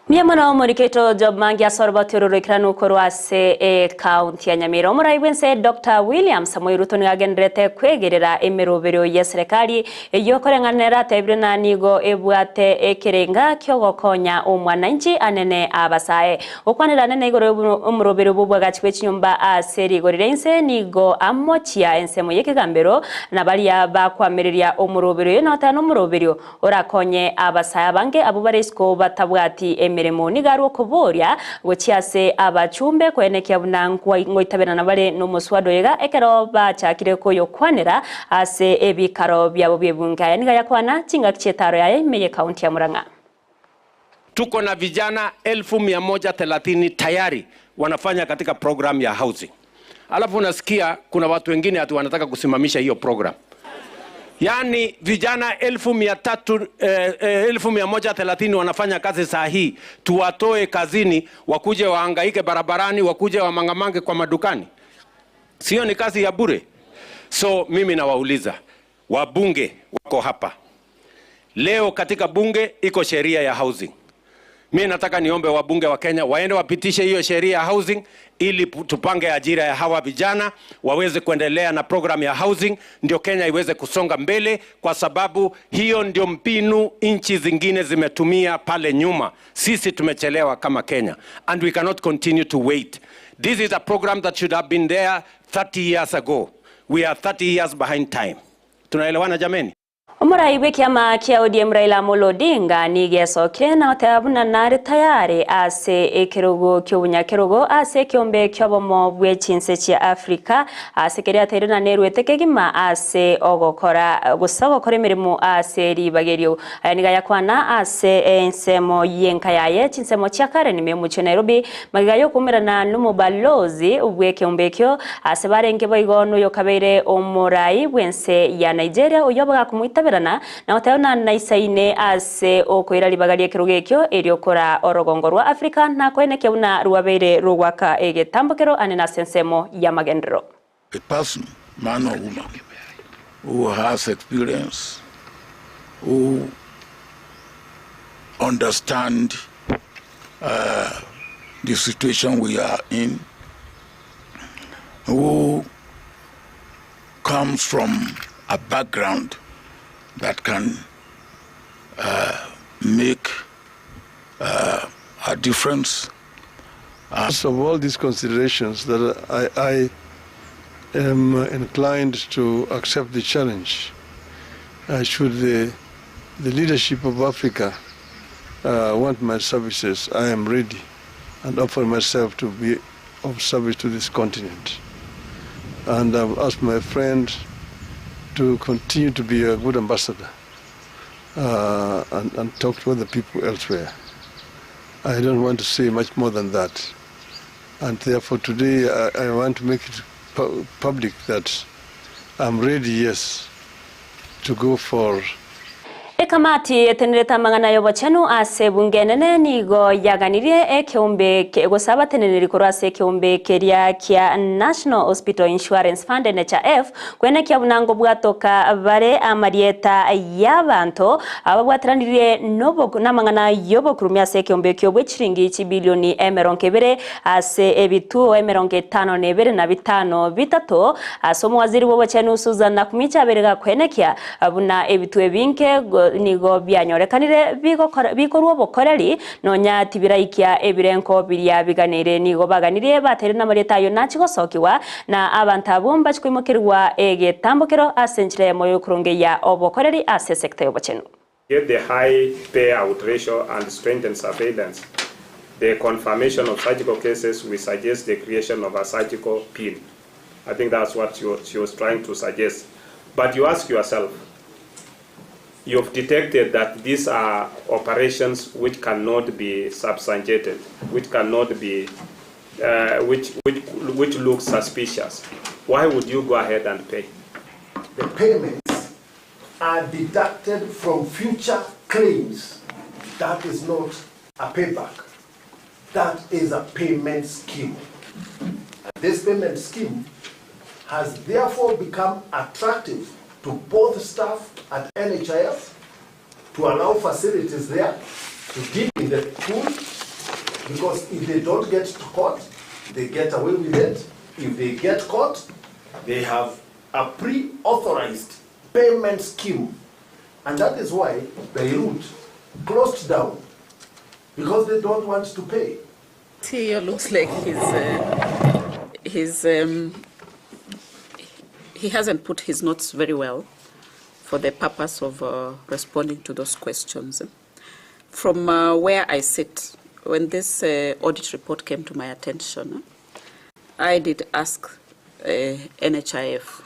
Mbuya mono omoriketo Job Mangi ase oroboti oro roikeranu korwa ase ecounty ya Nyamira. Omorai bw'ense Doctor William Samoei Ruto nigo agendererete kwegerera emeroberio y'eserekari eyio okoreng'ana nere atebire ng'a nigo ebwate ekerenga kiogokonya omwananchi anene abasae. Gokwanera anene igoro y'omoroberio bw'obwagachi bwe chinyomba ase rigori ria inse nigo amochia ensemo y'ekegambero na baria bakoamereria omoroberio oyo noteba nomoroberio orakonye abasae abange abwo bare isiko batabwati emeremo. Nigo arwe okoboria gochia ase abachumbe koenekia buna ngoitaberana bare nomoswada oyo iga ekero bachakire koyokwanera ase ebikaro biabo bi'ebunge. Aya nigo ayakwana chingaki chi'etaro yaye ime y'ekaunti ya Murang'a. Tuko na vijana 130,000 tayari wanafanya katika program ya housing. Alafu unasikia kuna watu wengine ati wanataka kusimamisha hiyo program. Yaani vijana elfu mia tatu, eh, eh, 130,000 wanafanya kazi saa hii, tuwatoe kazini wakuje wahangaike barabarani, wakuje wamangamange kwa madukani? Sio ni kazi ya bure? So mimi nawauliza wabunge wako hapa leo, katika bunge iko sheria ya housing. Mi nataka niombe wabunge wa Kenya waende wapitishe hiyo sheria ya housing ili tupange ajira ya hawa vijana waweze kuendelea na program ya housing, ndio Kenya iweze kusonga mbele, kwa sababu hiyo ndio mbinu nchi zingine zimetumia pale nyuma. Sisi tumechelewa kama Kenya and we cannot continue to wait. This is a program that should have been there 30 years ago. We are 30 years behind time. Tunaelewana jameni? Omorai bw'ekiama kia ODM Raila Amolo Odinga nigo esokire na goteba buna nare tayari ase ekerogo ki'obonyakerogo ase ekeombe ki'obomo bwe chinse chia Africa ase keria ateire na nerwete kegima ase ogokora gose ogokora emeremo ase ribaga erio. Aya nigo ayakwana ase ensemo y'enka yaye chinsemo chia Karen ime omochie o Nairobi Magega y'okoumerana nomobalozi bw'ekeombe ekio, ase barenge boigo noyokabeire omorai bw'ense ya Nigeria, oyio bagakomoitaberana na goteba buna naisaine ase okoira ribaga ri'ekerogo ekio, erio koraa orogongo rwa Afrika na koenekia buna rwabeire rogoaka egetambokero ane nase ensemo y'amagenderero. A person, man or woman, who has experience, who understand uh, the situation we are in, who comes from a background that can uh, make uh, a difference. Because of all these considerations that I, I am inclined to accept the challenge. Uh, should the, the leadership of Africa uh, want my services, I am ready and offer myself to be of service to this continent. And I've asked my friend to continue to be a good ambassador uh, and, and talk to other people elsewhere. I don't want to say much more than that. And therefore today I, I want to make it pu public that I'm ready, yes, to go for Ekamati etenerete amang'ana y'obochenu ase ebunge enene nigo yaganirie ekeombe gose abateneneri korwa ase ekeombe keria kia National Hospital Insurance Fund, NHIF, kwenekia buna ngobwatoka bare amarieta y'abanto ababwateranirie namang'ana y'obokurumia ase ekeombe ekio bwe chiringi chibilioni emerongo ebere ase ebituo emerongo etano na ebere na bitano bitato ase omowaziri bw'obochenu Susan Nakhumicha abere gakwenekia buna ebituo ebinge nigo bianyorekanire bikorwa obokoreri nonya tibiraikia ebirengo biria biganeire nigo baganirie bateire namarieta ayio nachi gosokigwa na abanto abwo mbachi koimokerigwa egetambokero ase enchera eyemo yokorongeyia obokoreri ase esecta y'obochenu. Get the high payout ratio and strengthen surveillance, the confirmation of surgical cases, we suggest the creation of a surgical pin. I think that's what she was, she was trying to suggest. But you ask yourself, you've detected that these are operations which cannot be substantiated, which cannot be, which, which, which look suspicious. Why would you go ahead and pay? The payments are deducted from future claims. That is not a payback. That is a payment scheme. And this payment scheme has therefore become attractive to both staff at NHIF to allow facilities there to dip in the pool because if they don't get caught, they get away with it. If they get caught, they have a pre-authorized payment scheme. And that is why Beirut closed down because they don't want to pay. Tio looks like he's, he's he hasn't put his notes very well for the purpose of responding to those questions. From where I sit, when this audit report came to my attention, I did ask NHIF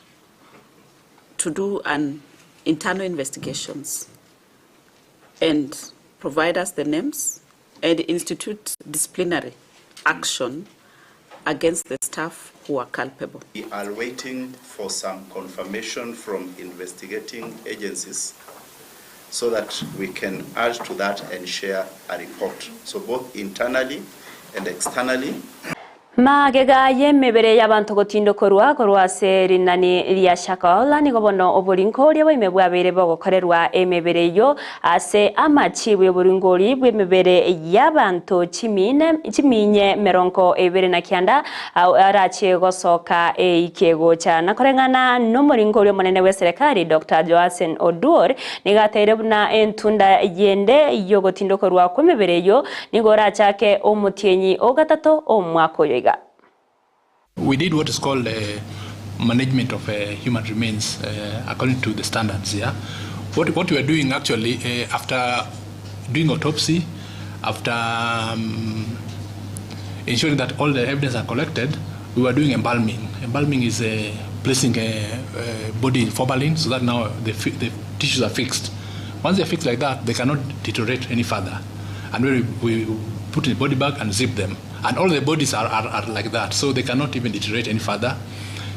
to do an internal investigations and provide us the names and institute disciplinary action against the staff who are culpable. We are waiting for some confirmation from investigating agencies so that we can add to that and share a report. So both internally and externally. Magega y'emibere y'abantu gotindokorwa korwa ase rinani ria Shakahola nigo bono oboringoria bwa bwabeire bogokorerwa emibere eyo ase amachibu y'oboringori bw'emibere y'abantu chimine chiminye merongo ebere na kianda arache gosoka eikegocha nakoreng'ana n'omoringori omonene bwa serikali Dr. Joasen Oduor nigateire buna entunda yende yogotindokorwa kw'emibere eyo nigo orachake omotienyi ogatato omwaka oyo. We did what is called management of human remains according to the standards. Yeah, what we are doing actually after doing autopsy, after ensuring that all the evidence are collected, we were doing embalming. Embalming is placing a body in formalin so that now the tissues are fixed. Once they are fixed like that, they cannot deteriorate any further. And we put in the body bag and zip them. And all the bodies are like that, so they cannot even deteriorate any further.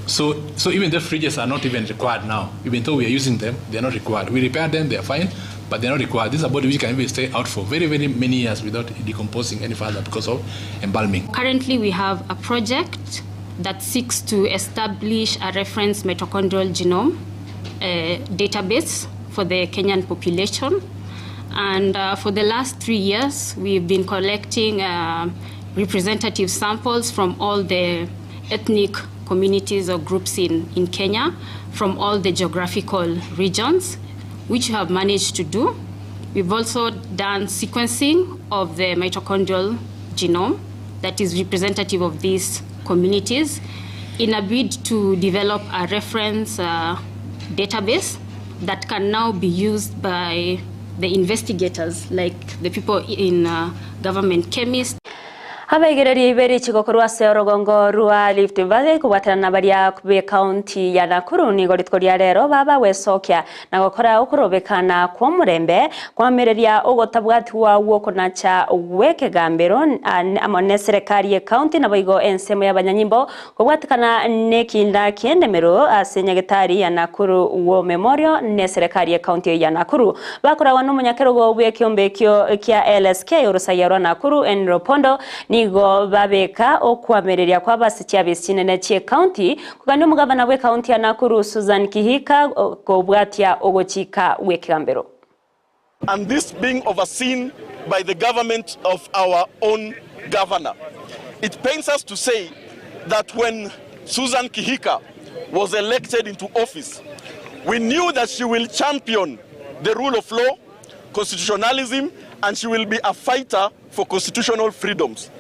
So even the fridges are not even required now. Even though we are using them, they are not required. We repair them, they are fine, but they are not required. This is a body which can even stay out for very, very many years without decomposing any further because of embalming. Currently, we have a project that seeks to establish a reference mitochondrial genome database for the Kenyan population. And for the last 3 years, we've been collecting representative samples from all the ethnic communities or groups in Kenya, from all the geographical regions, which we have managed to do. We've also done sequencing of the mitochondrial genome that is representative of these communities in a bid to develop a reference database that can now be used by the investigators, like the people in government chemists. Abegereria ibere chigokorwa ase orogongo rwa Rift Valley kobwatana na baria be county ya Nakuru nigo rituko ria rero baba wesokia na gokora okorobekana kwa omorembe kwamereria ogotabwatiwa gwokonacha gwekegambero amo ne serikali ya county na boigo ensemo y'abanyanyimbo kobwatikana nekinda kiendemero ase nyagetari ya Nakuru War Memorial ne serikali ya county ya Nakuru bakoragwa n'omonyakerogo bw'ekiombekio kia LSK orusaya rwa Nakuru Enro Pondo nigo babeka okwamereria kwa basichia besinene chie county kugani omugabana bwe county ya Nakuru Susan Kihika kobwatia ogochika wekigambero. And this being overseen by the government of our own governor. It pains us to say that when Susan Kihika was elected into office, we knew that she will champion the rule of law, constitutionalism, and she will be a fighter for constitutional freedoms.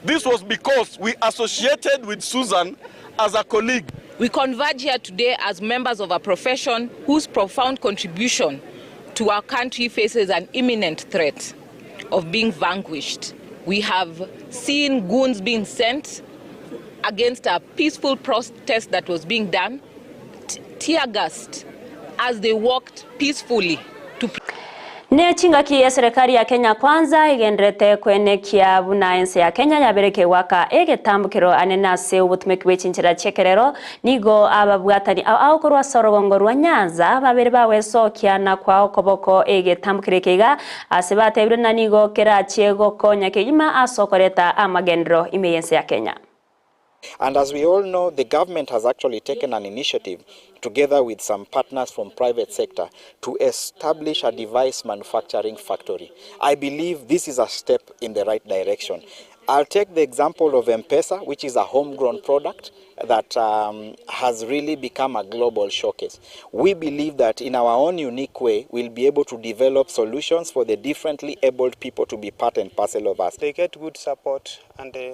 This was because we associated with Susan as a colleague. We converge here today as members of a profession whose profound contribution to our country faces an imminent threat of being vanquished. We have seen goons being sent against a peaceful protest that was being done, tear gassed as they walked peacefully to. Ne chingaki eserekari ya Kenya Kwanza egendererete koenekia buna ense ya Kenya yabere kegoaka egetambokero anene ase obotumeki bwe chinchera chi'ekerero, nigo ababwatani ao ao korwa ase orogongo rwa Nyanza babere bagwesokia na koa okoboko egetambokero eke iga ase batebire na nigo kerachie gokonya kegima ase okoreta amagenderero ime y'ense ya Kenya. And as we all know, the government has actually taken an initiative together with some partners from private sector to establish a device manufacturing factory. I believe this is a step in the right direction. I'll take the example of M-Pesa, which is a homegrown product that um, has really become a global showcase. We believe that in our own unique way, we'll be able to develop solutions for the differently abled people to be part and parcel of us. They get good support and uh,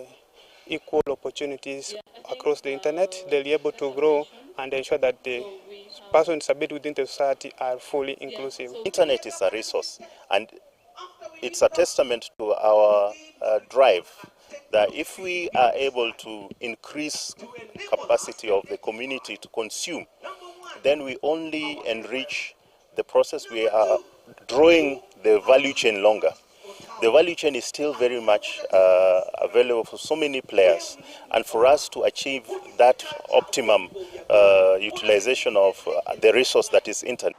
equal opportunities across the internet. They'll be able to grow and ensure that the persons with disability within the society are fully inclusive. Internet is a resource and it's a testament to our uh, drive that if we are able to increase capacity of the community to consume, then we only enrich the process. We are drawing the value chain longer. The value chain is still very much uh, available for so many players, and for us to achieve that optimum uh, utilization of uh, the resource that is internet.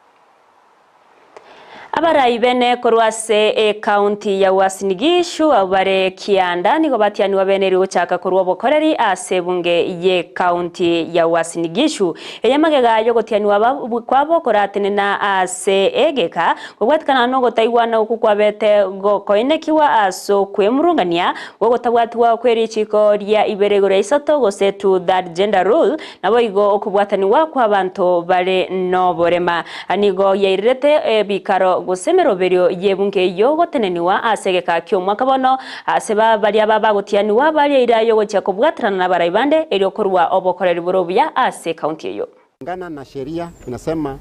Abarai bene korwa ase ekaunti ya Uasin Gishu abwo bare kianda nigo batianigwa bene eri gochaka korwa obokoreri ase ebunge y'ekaunti ya Uasin Gishu. Eye magega y'ogotianigwa kwabo koratenena ase egeka kobwatikana nogotaigwana okwo kwabete gokoinekigwa ase okwemurungania gwogotabwatigwa kwe richiko ria ibere igoro ya isato gose two third gender rule naboigo okobwatanigwa kwabanto bare noborema. Nigo yairerete ebikaro gose emeroberio y'ebungo eyio goteneniwa ase egeka ki'omwaka bono, ase baria bagotianigwa baria eira y'ogochia kobwaterana nabarai bande erio korua obokoreri bore obuya ase ekaunti eyio. Kulingana na sheria inasema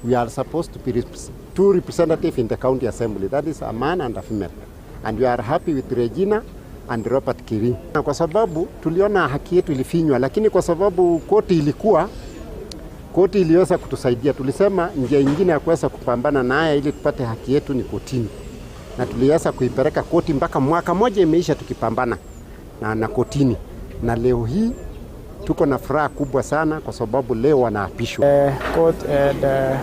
we are supposed to be two representative in the county assembly that is a man and a female and we are happy with Regina and Robert Kiri. Na kwa sababu tuliona haki yetu ilifinywa, lakini kwa sababu koti ilikuwa koti iliweza kutusaidia, tulisema njia ingine ya kuweza kupambana naye ili tupate haki yetu ni kotini, na tuliweza kuipeleka koti mpaka mwaka moja imeisha tukipambana na, na kotini, na leo hii tuko na furaha kubwa sana kwa sababu leo wanaapishwa. The court had, uh,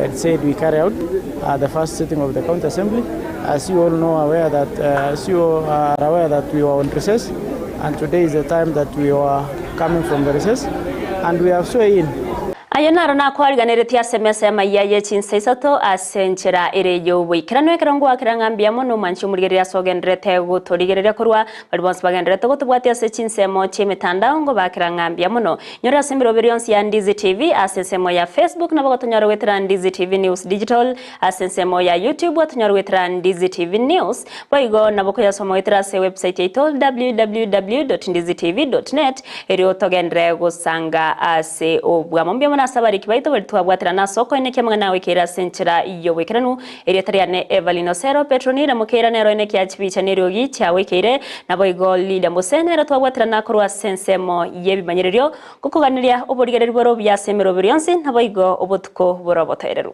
had said we carry out uh, the first sitting of the county assembly. As you all know, aware that uh, as you are aware that we were on recess, and today is the time that we were coming from the recess, and we have sworn in. Aye naro nakwariganeretie ase emesa y'amaiya ye chinsa isato ase enchera ere y'oboikeranu ekero ngoakera ng'a mbuya mono omwanchi omorigereria ase ogendererete gotorigereria korwa baria bonsi bagendererete gotobwatia ase chinsemo chi'emetandao ngobakera ng'a mbuya mono. Nyora ase emeroberi yonsi ya Ndizi TV ase ensemo ya Facebook nabo gotonyora goetera Ndizi TV News Digital ase ensemo ya YouTube gotonyora goetera Ndizi TV News boigo nabo koyasoma goetera ase ewebsite yaito www.ndizitv.net erio togenderere gosanga ase obwamo. Mbuya mono ase abariki baito baria twabwaterana ase okoenekia amang'ana agoikeire ase enchera y'oboikeranu. Erieta riane Evelyn Osero, Petronila Mokeira nere oenekia chibicha na eriogi chiagoikeire, naboigo Lydia Mose nere twabwaterana korwa ase ensemo y'ebimanyererio, gokoganeria oborigereria bore obuya ase emeroberi yonsi, naboigo obotuko bore obotoereru.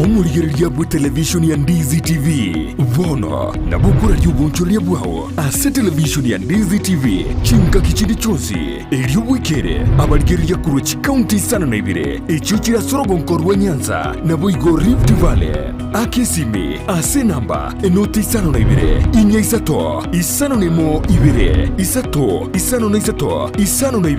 Omorigereria bw'etelevishoni ya Ndizi TV bono nabo okoraria obonchoreria bwao ase televishoni ya Ndizi TV chingaki chinde chionsi, erio bwekere abarigereria korwa chikaunti isano na ibere echio chire ase orogonko rwa Nyanza naboigo Rift Valley. Aka esimi ase enamba enoti isano na ibere, inya isato, isano na emo ibere, isato, isano na isato, isano na ibere.